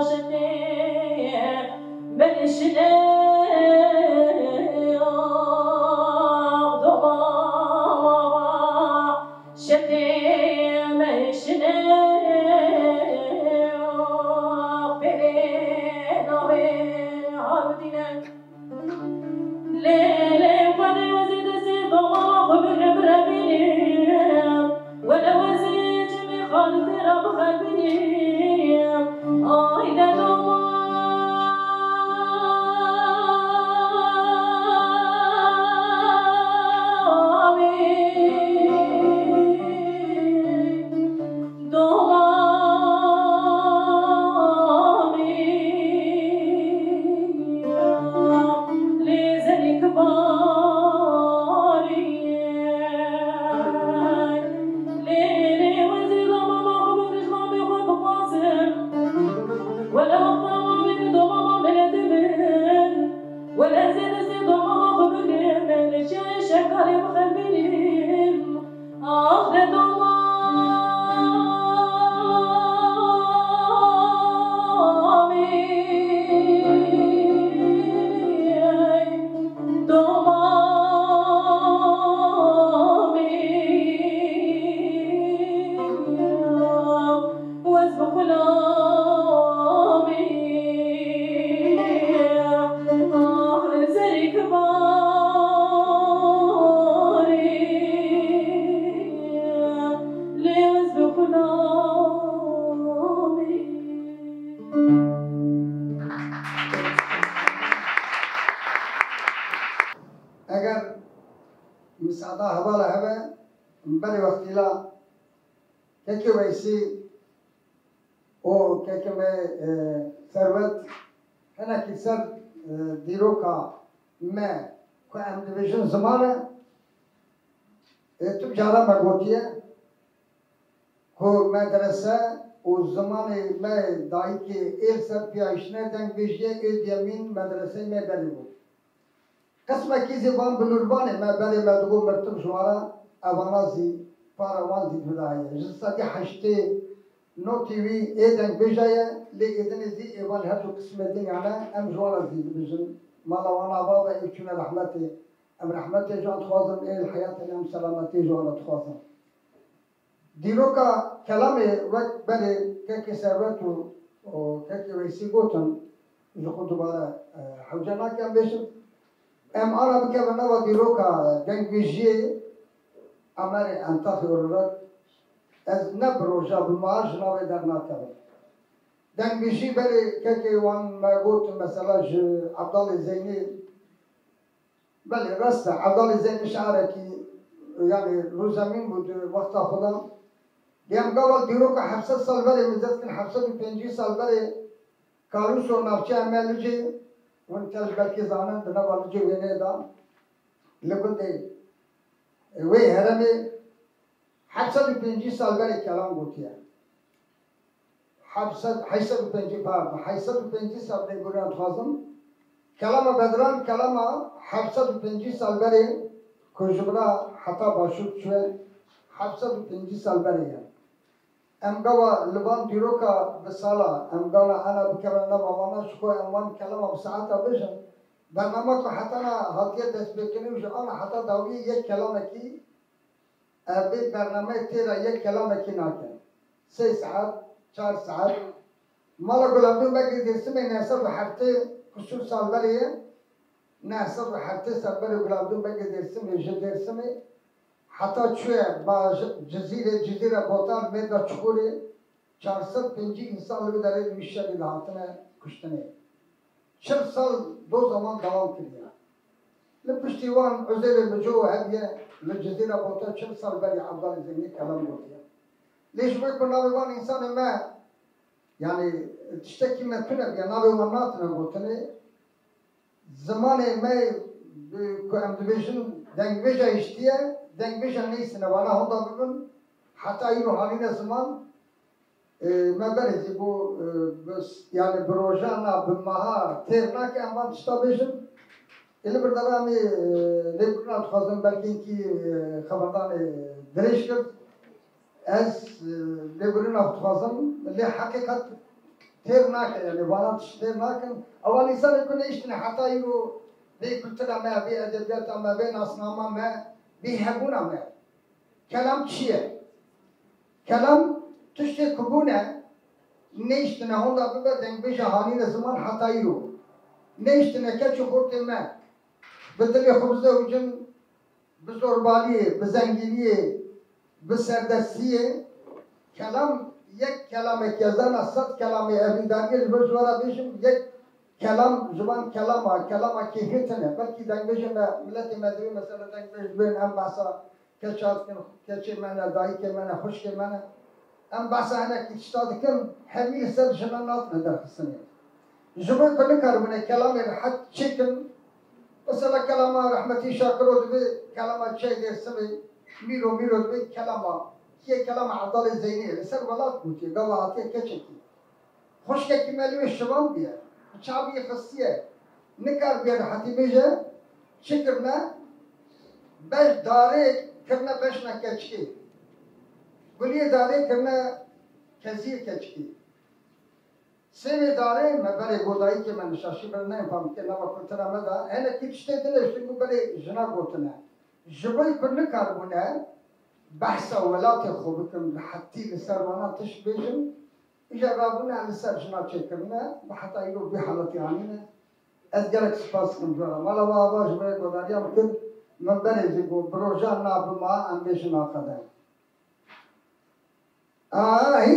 şetê menşine doma şetê menşine pêrê navê harudine. Lê lê xwedê wezî destê domana xwe bigre birevînim. Wele wezî çimê xalitê re bixebînim. Ay de doma wî. Doma wî lê zenik barî. Lê lê wezî doma ma xwe bi dijmanê xwe bixwazim. Wele wexta ma bê bi doma ma mele dibin. Wele zê destê doma ma xwe bigrim. Lê çiyayê şekarê bixelbînim. Ax de doma wî, doma wî, wez bi xulamî. Ah, zerî kibarî. Lê ez bi xwe namî. Eger misada hevala hebe, berê wextî la kekê Weysî û kekê me, e, Serwet hinekî ser, e, dîroka me ku em dibêjin ziman e, e, tu cara me gotiye ku medrese û zimanê me dayikê êl ser piya îşine dengbêjiyê ê diyemîn medreseyê me berê bû. Qismekî zî van binûrvanê me berê me digot mirtim ji wan re, evana zî para wan zî dividahiye. Ji sedî heştê notî wî ê dengbêja ye, lê êdinê zî êvan her du qismê din ya ne, em ji wan re zî dibêjin. Mala wan ava be, ê çûne rehmetê. Em rehmetê ji wan dixwazin, ê li heyatê ne, em selametiyê ji wan re dixwazin. Dîroka kelamê wek berê kekê Serwet û, û kekê Weysî gotin, ji xwe dubare, e, hewce nakim bêjim. Em ana bikevin nava dîroka dengbêjiyê, em erê entaxê olarak ez ne bi roja, bi meha ji navê dernakevim. Dengbêjî berê kekê wan me got, mesela ji Evdalê Zeynê, Belê, rast e. Evdalê Zeynê şarekî, yanî, rûzemîn bû di wexta xwe de. Lê em gava dîroka heft sed sal berê, min zêdetir heft sed û pêncî sal berê Kalûso navçeya me Licê, hûn tev belkî zanin, di nava Licê wêneyê de, li gundê, e, wê herêmê heft sed û pêncî sal berê kelam gotiye. Heft sed, heşt sed û pêncî, pardon, heşt sed û pêncî sal lêbûriyan dixwazim. Kelama Bedran, kelama heft sed û pêncî sal berê ku ji bira heta başûr çûye, heft sed û pêncî sal berê ye. Em gava li van dîroka bi sala, em gana ena bikevin nava wana, ji xwe em wan kelama bi saeta bijin. Bernama ku heta na hatiye destpêkirin û ji ana heta dawiyê yek kelamekî Ev vê bernameyê tê de yek kelamekî nake. Sê saet, çar saet. Mala Gulavdûn Begê Dêrsimê neh sed û heftê kusûr sal berê ye. Neh sed û heftê sal berê Gulavdûn Begê Dêrsimê ji Dêrsimê heta çûye ba Cizîrê, Cizîra Botan, mêrga Çuxurê. Çar sed pêncî însan li vê derê li wî şerî de hatine kuştinê. Çil sal doza wan dewam kiriye. Li piştî wan Uzêrê Mico hediye li Cizîra Bota çil sal berî Evdalê Zeynê kelam gotiye. Lê ji bo ku navê wan însanê me, yanî tiştekî me tune bûye, navê wan natine gotinê. Zimanê me, bi, ku em dibêjin dengbêja hiştiye, dengbêja neyse ne, wana honda bibin, heta îro hanîne ziman, e, me berê zî bû, e, bi s-, yani bi rojana, bi meha têr nake em van tişta bêjin. Li berdevamê, e, lêbirina dixwazim, belkî hinkî, e, xeberdanê dirêj kir. Ez, e, lêbirina xwe dixwazim, lê heqîqet têr nake, yanî vana tişt têr nakin. Ewa însanê ku nehiştine heta îro vê kultura me, vê edebiyata me, vê nasnama me, vê hebûna me. Kelam çi ye? Kelam tiştê ku bûne, nehiştine honda bibe dengbêja hanîne ziman heta îro. Nehiştine keç û xortê me bi dilê xwe bizewicin, bi zorbaliyê, bi zengîniyê, bi serdestiyê. Kelam yek kelamekî ye, zana sed kelamê evîndariyê ji bo ji we re bêjim, yek kelam ji van kelama, kelama kêfê tune. Belkî dengbêjê me, miletê me divê mesela dengbêj bên, em behsa keça dikin, keçê me ne, dayikê me ne, xwişkê me ne. Em behsa hinekî tişta dikin, hemî li ser jina natine derxistinê. Ji bo ku nikaribûne kelamê rehet çêkin, mesela kelama rehmetî Şakiro dibê, kelama Çey Dêrsimê, Mîro Mîro dibê, kelama, kî ye, kelama Evdalê Zeynê ye, li ser welat gotiye, gava hatiye keçekî. Xwişkekî me li wê şivandiye, bi çavî xistiye, nikaribiye rehetî bêje, çi kirine? Beş darê kirine beşna keçikê. Guliyê darê kirine keziyê keçikê. Sêvê darê me berê godayîkê me nişaşî bir neyên pamikê nava kultura me de, hinekî tiştê din e, ji ku berê jina gotine. Ji bo ku nikaribûne behsa welatê xwe bikin, rehetî li ser vana tişt bêjin, îja rabûne li ser jina çêkirine, bi heta îro vî haletî anîne. Ez gelek spas dikim ji we re. Mala we ava ji bo godariya min kir, min berê jî got, bi rojan na bima, em bêjin aqede. Ay,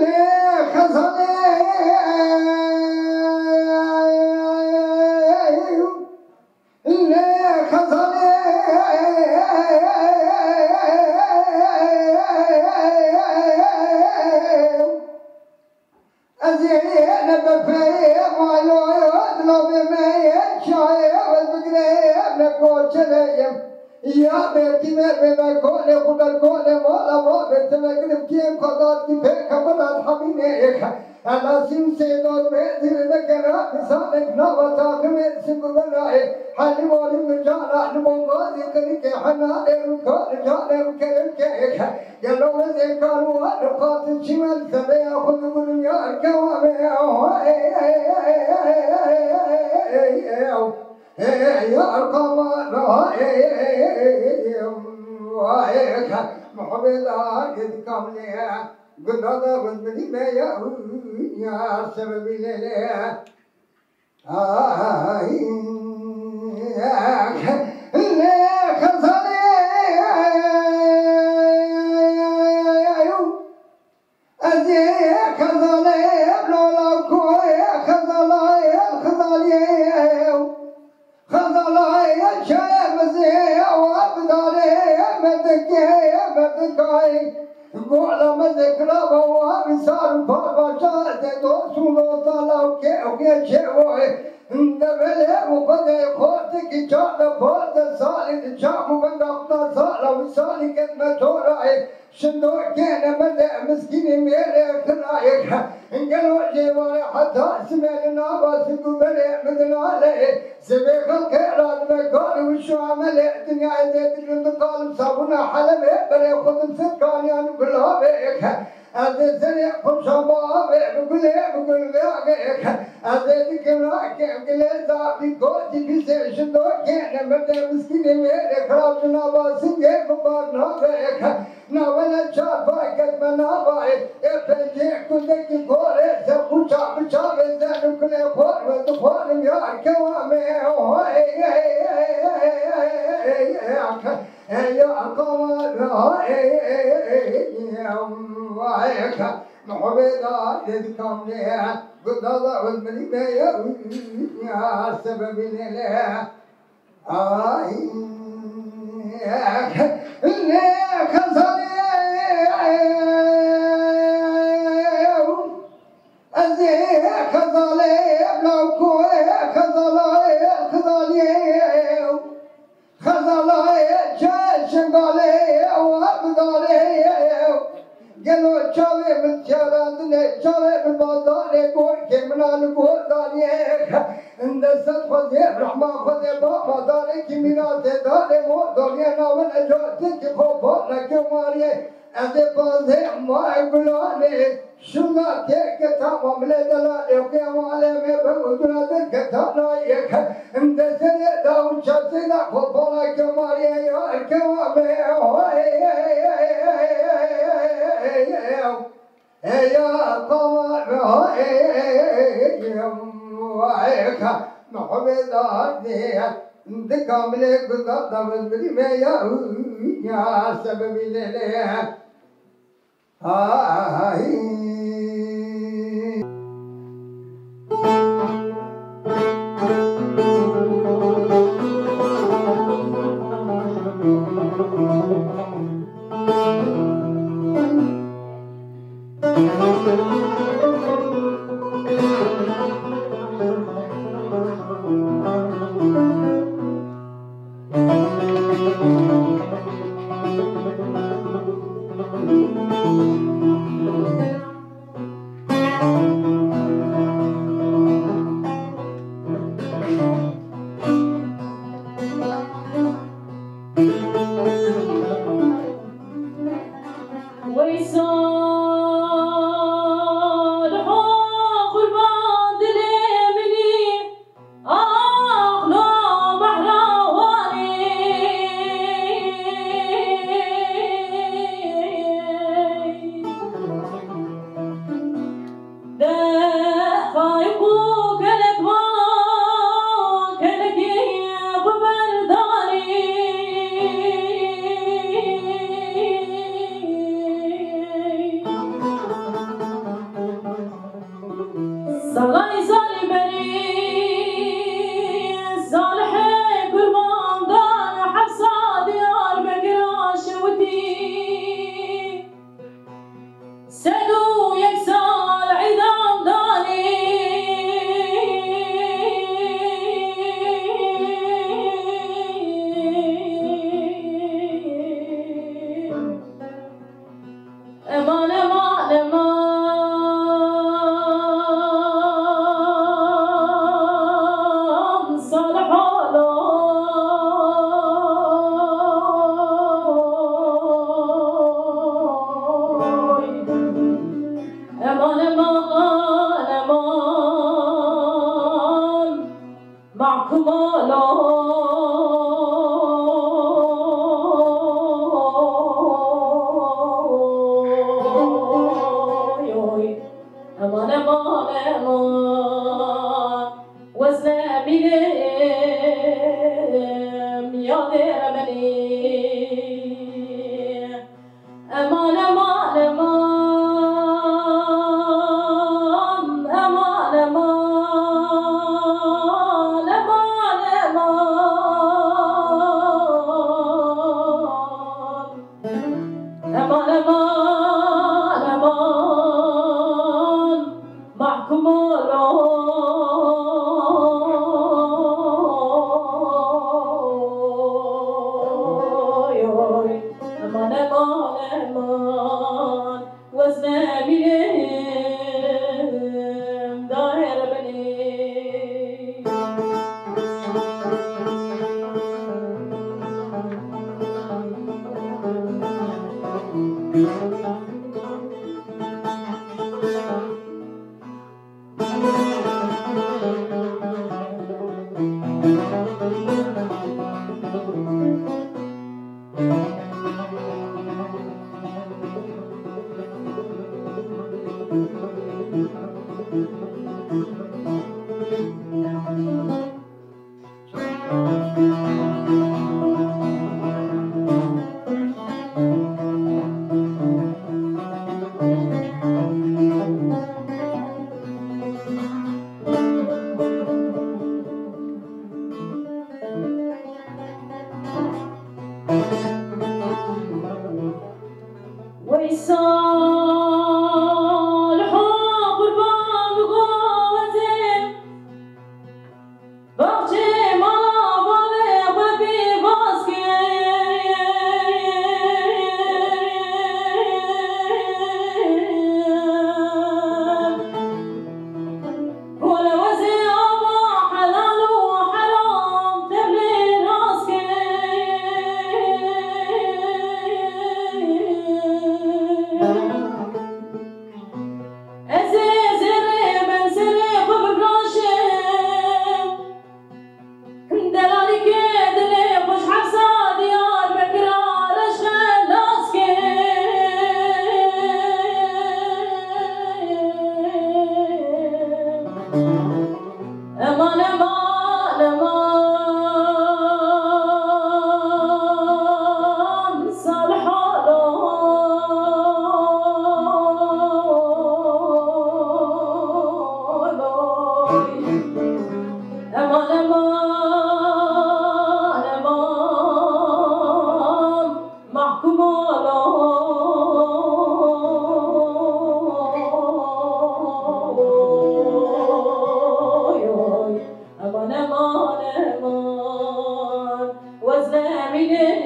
lê xezalê, lê xezalê, ez ê ne befê maloyo, dilabê me yê çayê, ez bigirê ne koçeleyim. Ya bertî me bê me kolê xwe ber kolê mala ma bê te me girim kiyên xwe dat ki pê kefirat hemînê. Ela sîm sê dor bê dîr me kera misalek nava takimê singulera e. Hali mali mircana li bombazî qirikê hena ê rûka li canê û kerimkê. Gelo ez ê karû wan qatil çîmel sebeya xwe digurim ya erkewa me. Ya erkama, muhbet a ged kamle, gunda da gund milî me ya, ya sebebi lele. Ay, lê xezalê, ez ê xezalê, lola koyê xezalê, xezalê, xezalê, çayê mizê, wa bidarê, merdikê, merdikay. Gola me zikra be wa misal parvaca de dost û dosta lawkê û geçê oy. Develê û xwedê xortikî çar de par de salî di çam û benda xweda sala wî salî ket me torayê. Şindokê ne me de miskînî mêrê xirayê. Gelo jê ware heta simê li nava sik û belê min dinalê. Sibê xelkê radime kar û şu emelê dinyayê zêdirin bi kalim sabûna helebê berê xwe di sirkaniyan û gulavê. Ez ê serê xwe şama avê bi gulê bi gulvê avê. Ez ê dikim rakê gilê zavî gotî pîsê şindokê ne merdê miskînê wê rê xirab ji nava singê bi bar navê. Nawele çar paket me navayê, ê pêncê kundekî gorê, se xûça bi çavê zen û kulê xor ve dixwarim yar kewa me. Ey ya kawa, ey, ey, ey, ey, ey, ey, ey, ey, ey, ey, muhbet a lê dikam lê, gunda da wez milî me ya, ya sebebi lê lê. Ay, lê xezalê, ez ê xezalê, evla ku xezalê, xezalê, xezalê, çe şingalê, ew abdalê, gelo çavê min tiyarandine, çavê min bazarê, Li godariyê, dest xwezê, rehma xwezê, baba darekî mîratê darê mo, doriyê navin ejo, tikî xo, bo, nekê mariyê, ez ê bazê, ma gulanê, şuna têke tamam lê delalê, qiyam alemê, be udura de ketana yek, em de serê da û çasê da, xo, bo, nekê mariyê, ya, kewabê, hoy, Eya qama vayka Muhammed Ardê, di kamilê guda da min birî me ya, ya sebebi lele. Ay. Weysal ho qurban dilê min î, axlo behra wanê. De xayqû kelek ma, kelekê xwe berdanê. Salay salî berî, Salihê Kurmandan Hefsa Diyarbekir şewitî. Sed û yek sal îdam danî. Eman, eman, eman, Salih Aloy. Eman, eman, eman, Mahkum Aloy. Eman, eman, eman, wezne bînim yadê remenî. Eman, eman, eman, eman, eman, eman, eman, eman. Eman, eman, eman, Mahkum Aloy, eman, eman, eman, wezne bînim dahê remenî. Weysal ho qurban bigozê. Eman, eman, eman, Salih Alo. Eman, eman, eman, Mahkum Alo. Eman, eman, eman, wezne mînim,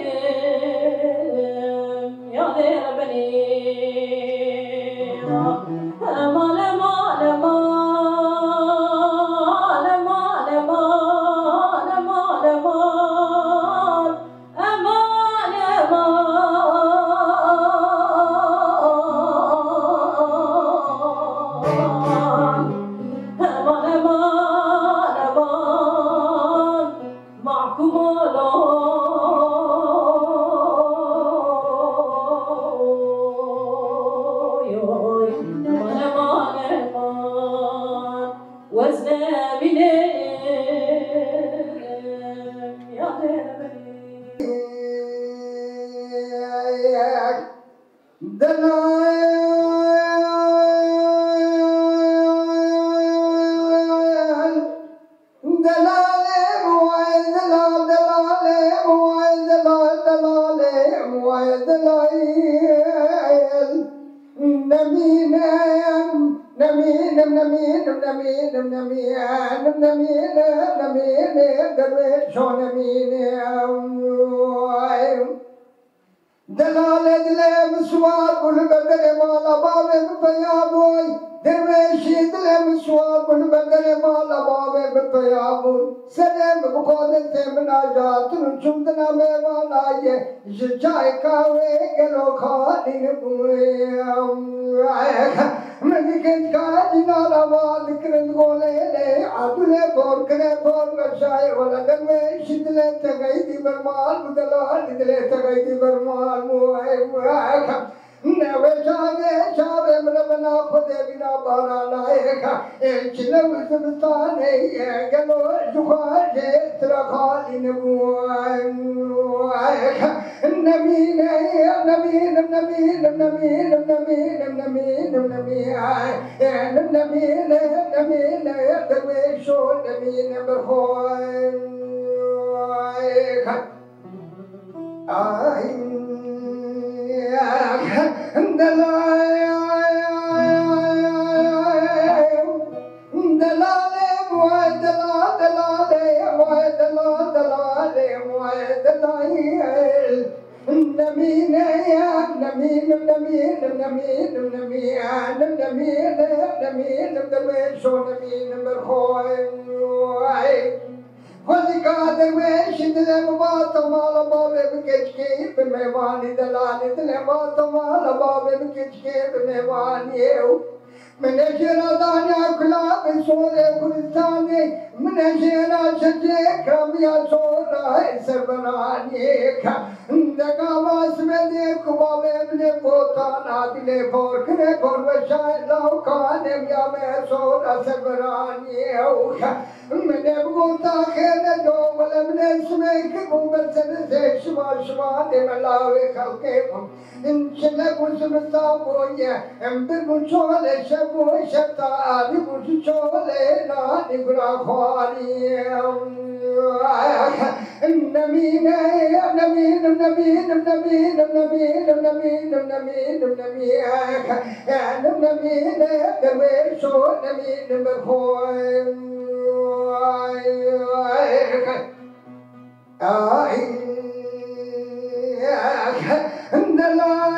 yadê rebenî. Eman, eman, eman, eman, eman, eman, eman. Eman, eman, eman, eman, eman, Mahkum Alo. Eman, eman, eman. Wezne mînim, yadê rebenî. Delal, delalê, vay delal, delalê, vay delal, delalê, vay delal. Nemînim, nemînim, nemînim, nemînim, nemînim, nemînim, nemînim, derwêşo nemînim. Delalê dilê min siwar bû, li ber derê mala bavê min peya bûy. Derwêşî dilê min siwar bû, li ber derê mala bavê min peya bû. Serê min bi xwe destê min ajatin û çûn dina mêvanayê. Ji çayê qehwê gelo xalî bûye. Min dikin ka cînara wan dikirin golê lê, adulê por kirê por veşayê wele derwêşî dilê te xeydî bermal bû, delalî dilê te xeydî bermal bû. Ey, ey, ne we çavê, çavê min re bena Xwedê bîna baranayê ka. Ê çile û zivistanê ye, gelo ji xwe jê tira xalî nebû. Nemîne, nemînim, nemînim, nemînim, nemînim, nemînim, nemî-, ê, nemîne, nemîne, derwêşo nemîne berxwe. Ay, delal, delalê, vay delal, delalê, vay delal, delalê, vay delal. Nemîne, nemînim, nemînim, nemînim, nemînim, nemîne, nemînim, derwêşo nemînim berxwe. Xwezîka derwêşî dilê min vata mala bavê min keçikê bi mêvanî, delalî dilê vata mala bavê min keçikê bi mêvanî. Min ê jê re daniya kulavê sorê Kurdistanê, min ê jê re şecê kiramiya sora serberanî. Degava simedê ku bavê min ê gotan, adilê por kirê por veşayê lawkanê ya me sora serberanî. Min ê bigota xêne do, wele min ê simê kir bû, ber serê şima, şima dê me lawê xelkê bû. Çile bû zivistan bûye, em bir bû çolê şev bû, şev tarî bû ji çolê nanî gura xwarî. Nemîne, nemînim, nemînim, nemînim, nemînim, nemînim, nemînim, nemî-, nemîne, derwêşo nemînim berxwe. Ay, delal,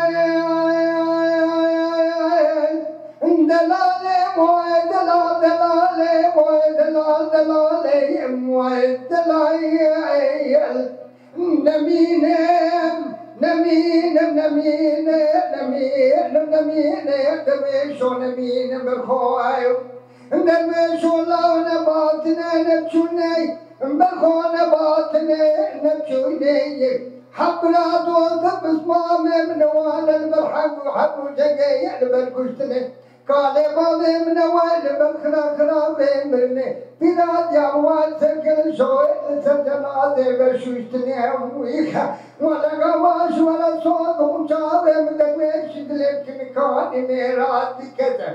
delalê, vay delal, delalê, vay delal, delalê, vay delal. Nemîne, nemîne, nemîne, nemîne, nemîne, derwêşo nemîne berxwe. Derwêşo law nebatine, neçûne, berxwe nebatine, neçûne. Heb bira doz de pismamê min wane li ber heb û, heb û cegê ye li ber kuştine. Kalê bavê min e we li ber xira xira bê mirinê. Pîra diya wan ser kelê şoyê li ser cenazê berşûştinê em wî xe. Wele gava ji were sor bixwim çavê min degmê ji dilê kinikanî mêra dikete.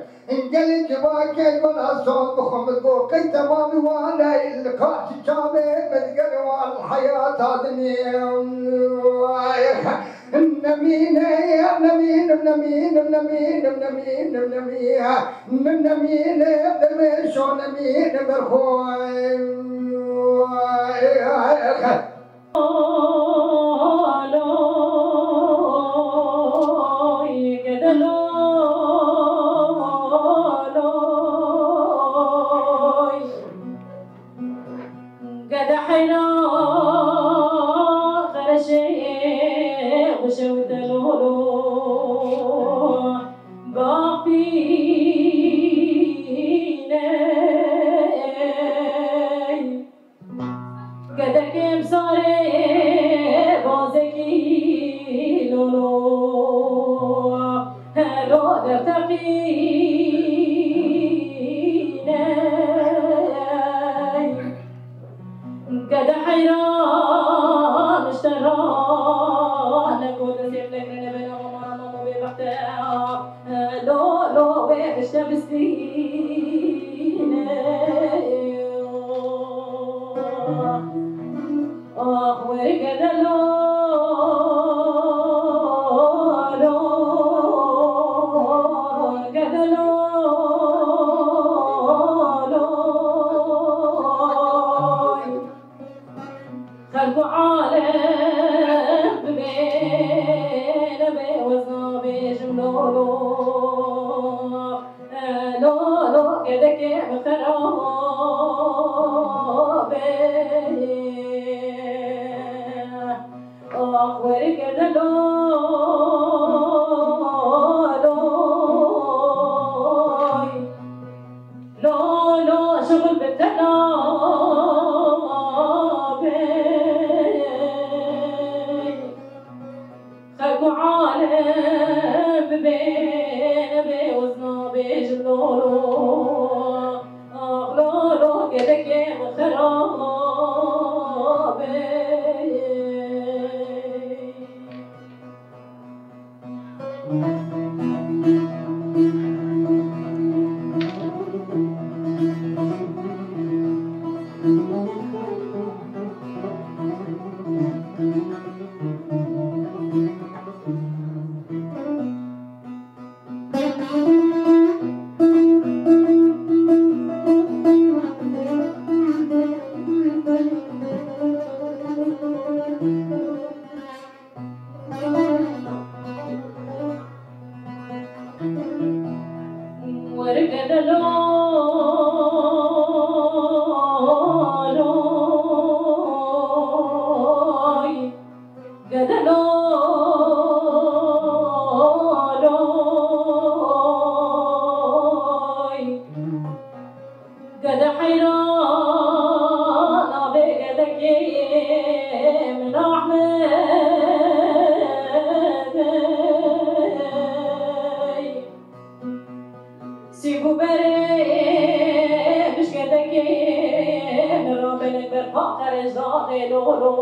Gelê civakê ji were sor bixwim go qey temamî wan e li karşî çavê min digere wan heyata dinê. Nemîne, nemînim, nemînim, nemînim, nemînim, nemî-, nemîne, dervêşo nemîne berxwe. Gede heyra xereşê xweşewte lolo baxpîney. Gedekê bi zarê bazekî lolo helo derteqîney. Gede heyran işte ra ne gode zevlek ne bela mama mama bebekte. Lo lo we işte bistine. Ah we gede lo lo gede lo lo. Xelk û alem bibê, nebê wezna bêjim lo lo. Lo lo gedekê min xerabe. Ax werî gede lo lo. Lo lo şixul bi tena bê. Xelk û alem bê, nebê wezna bêjin lo lo. Ax lo lo gedekê min xerabe. Wergede lo loy, gede lo loy. Gede heyran a vê gedekê min Ahmedey. Sîv û berê mij gedekê min rabelek berpa qerej daxê lolo.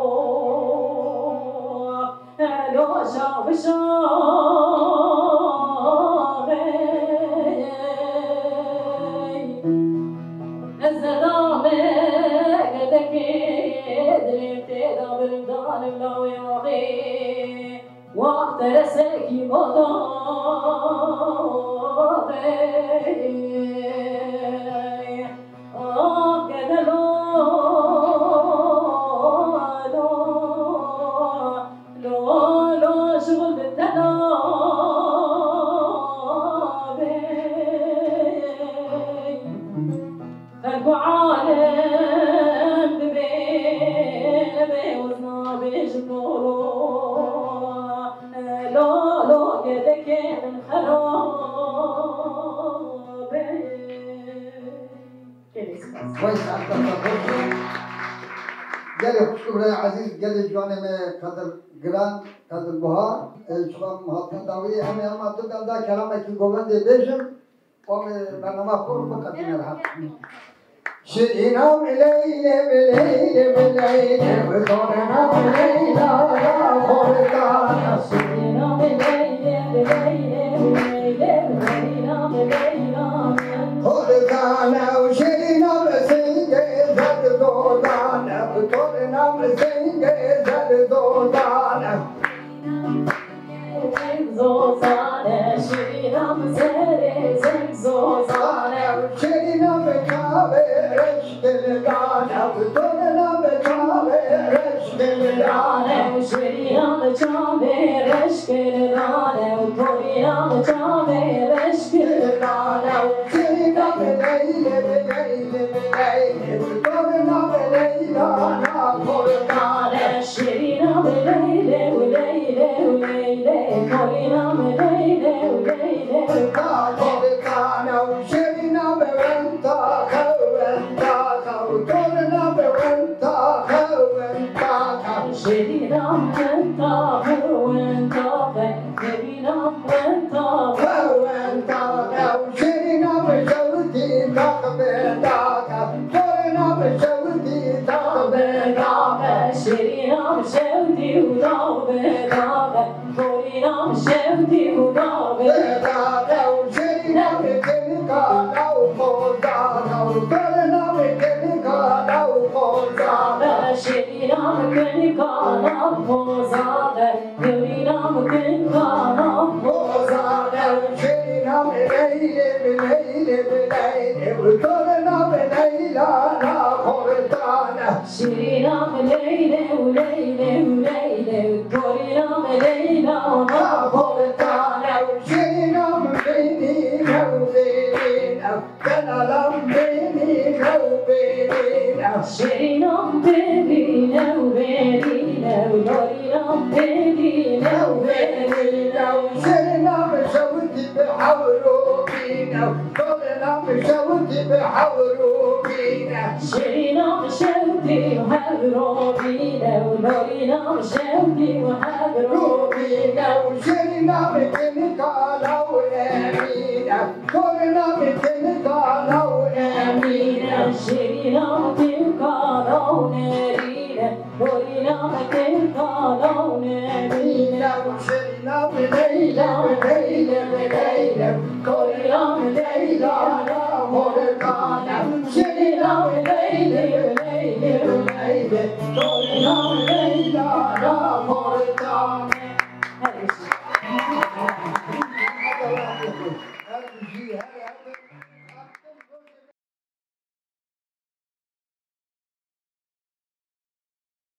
Elo şav şav ey. Ez nedame gedekê dilê tê da birindanim lawê axê. Waqte resekî moda ey. Ah gede lo lo. Lo lo şixul bi tena bê. Xelk û alem bibê, nebê wezna bêjin lo lo. Lo lo gedekê min xerabe. Gelê spas. Vay saeta te xweş be. Gelê xwişk û birayê ezîz, gelê ciwanê me Qedir Giran, Qedir Buhar, e, çiqa min hatine dawiyê, em ê hema du benda kelamekî govendê bêjin. Bavê bernama xwe biqetîne li hev. Şirîna min Leylê, min Leylê, min Leylê, bi torna min Leyla ya Xortana. Şirîna min Leylê, min Leylê, min Leylê, min Leyla min Xortana. Û şirîna min singê zerdodana, bi torna min singê zerdodana. Zozane, şirîna min serê zeng zozane. Şirîna min çavê reş gildane, torna min çavê reş gildane. Şirîna min çavê reş gildane, torna min çavê reş gildane. Şirîna min Leylê, min Leylê, min Leylê, torna min Leyla na Xortane. Şirîna min Leylê û Leylê û Leylê, torîna min Leylê û Leylê. Xortana û şirîna min wenta xew, wenta xew, torîna min wenta xew, wenta xew. Şirîna min wenta xew, wenta xew. Şirîna min wenta xew, wenta xew. Şirîna min şewitî tax bi tax. Torîna min şewitî tax bi tax. Şirîna min şewitî û tax bi tax. Torîna min şewitî û tax bi tax. Û şirîna min kinika law xozana. Torîna min kinika law xozana. Şirîna min kinika law xozana. Torîna min kinika law xozana. Şirîna min Leylê, min Leylê, min Leylê. Torîna min Leyla na Xortana. Şirîna min Leylê û Leylê û Leylê, torîna min Leyla na Xortana. Şirîna min bênîne û bênîne, delala min bênîne û bênîne. Şirîna min bênîne û bênîne, torîna min bênîne û bênîne. Şirîna min şewitî bi hewro bîne. Torîna min şewitî bi hewro bîne. Şirîna min şewitî bi hewro bîne û torîna min şewitî bi hewro bîne. Û şirîna min kinika law Emîne. Torîna min kinika law Emîne. Şirîna min kinika law Nerîne. Torîna min kinika law Nerîne. Û şirîna min Leylê, min Leylê, min Leylê. Torîna min Leyla na Xortana. Şirîna min Leylê, min Leylê, min Leylê. Torîna min Leyla na Xortana. Her bijî.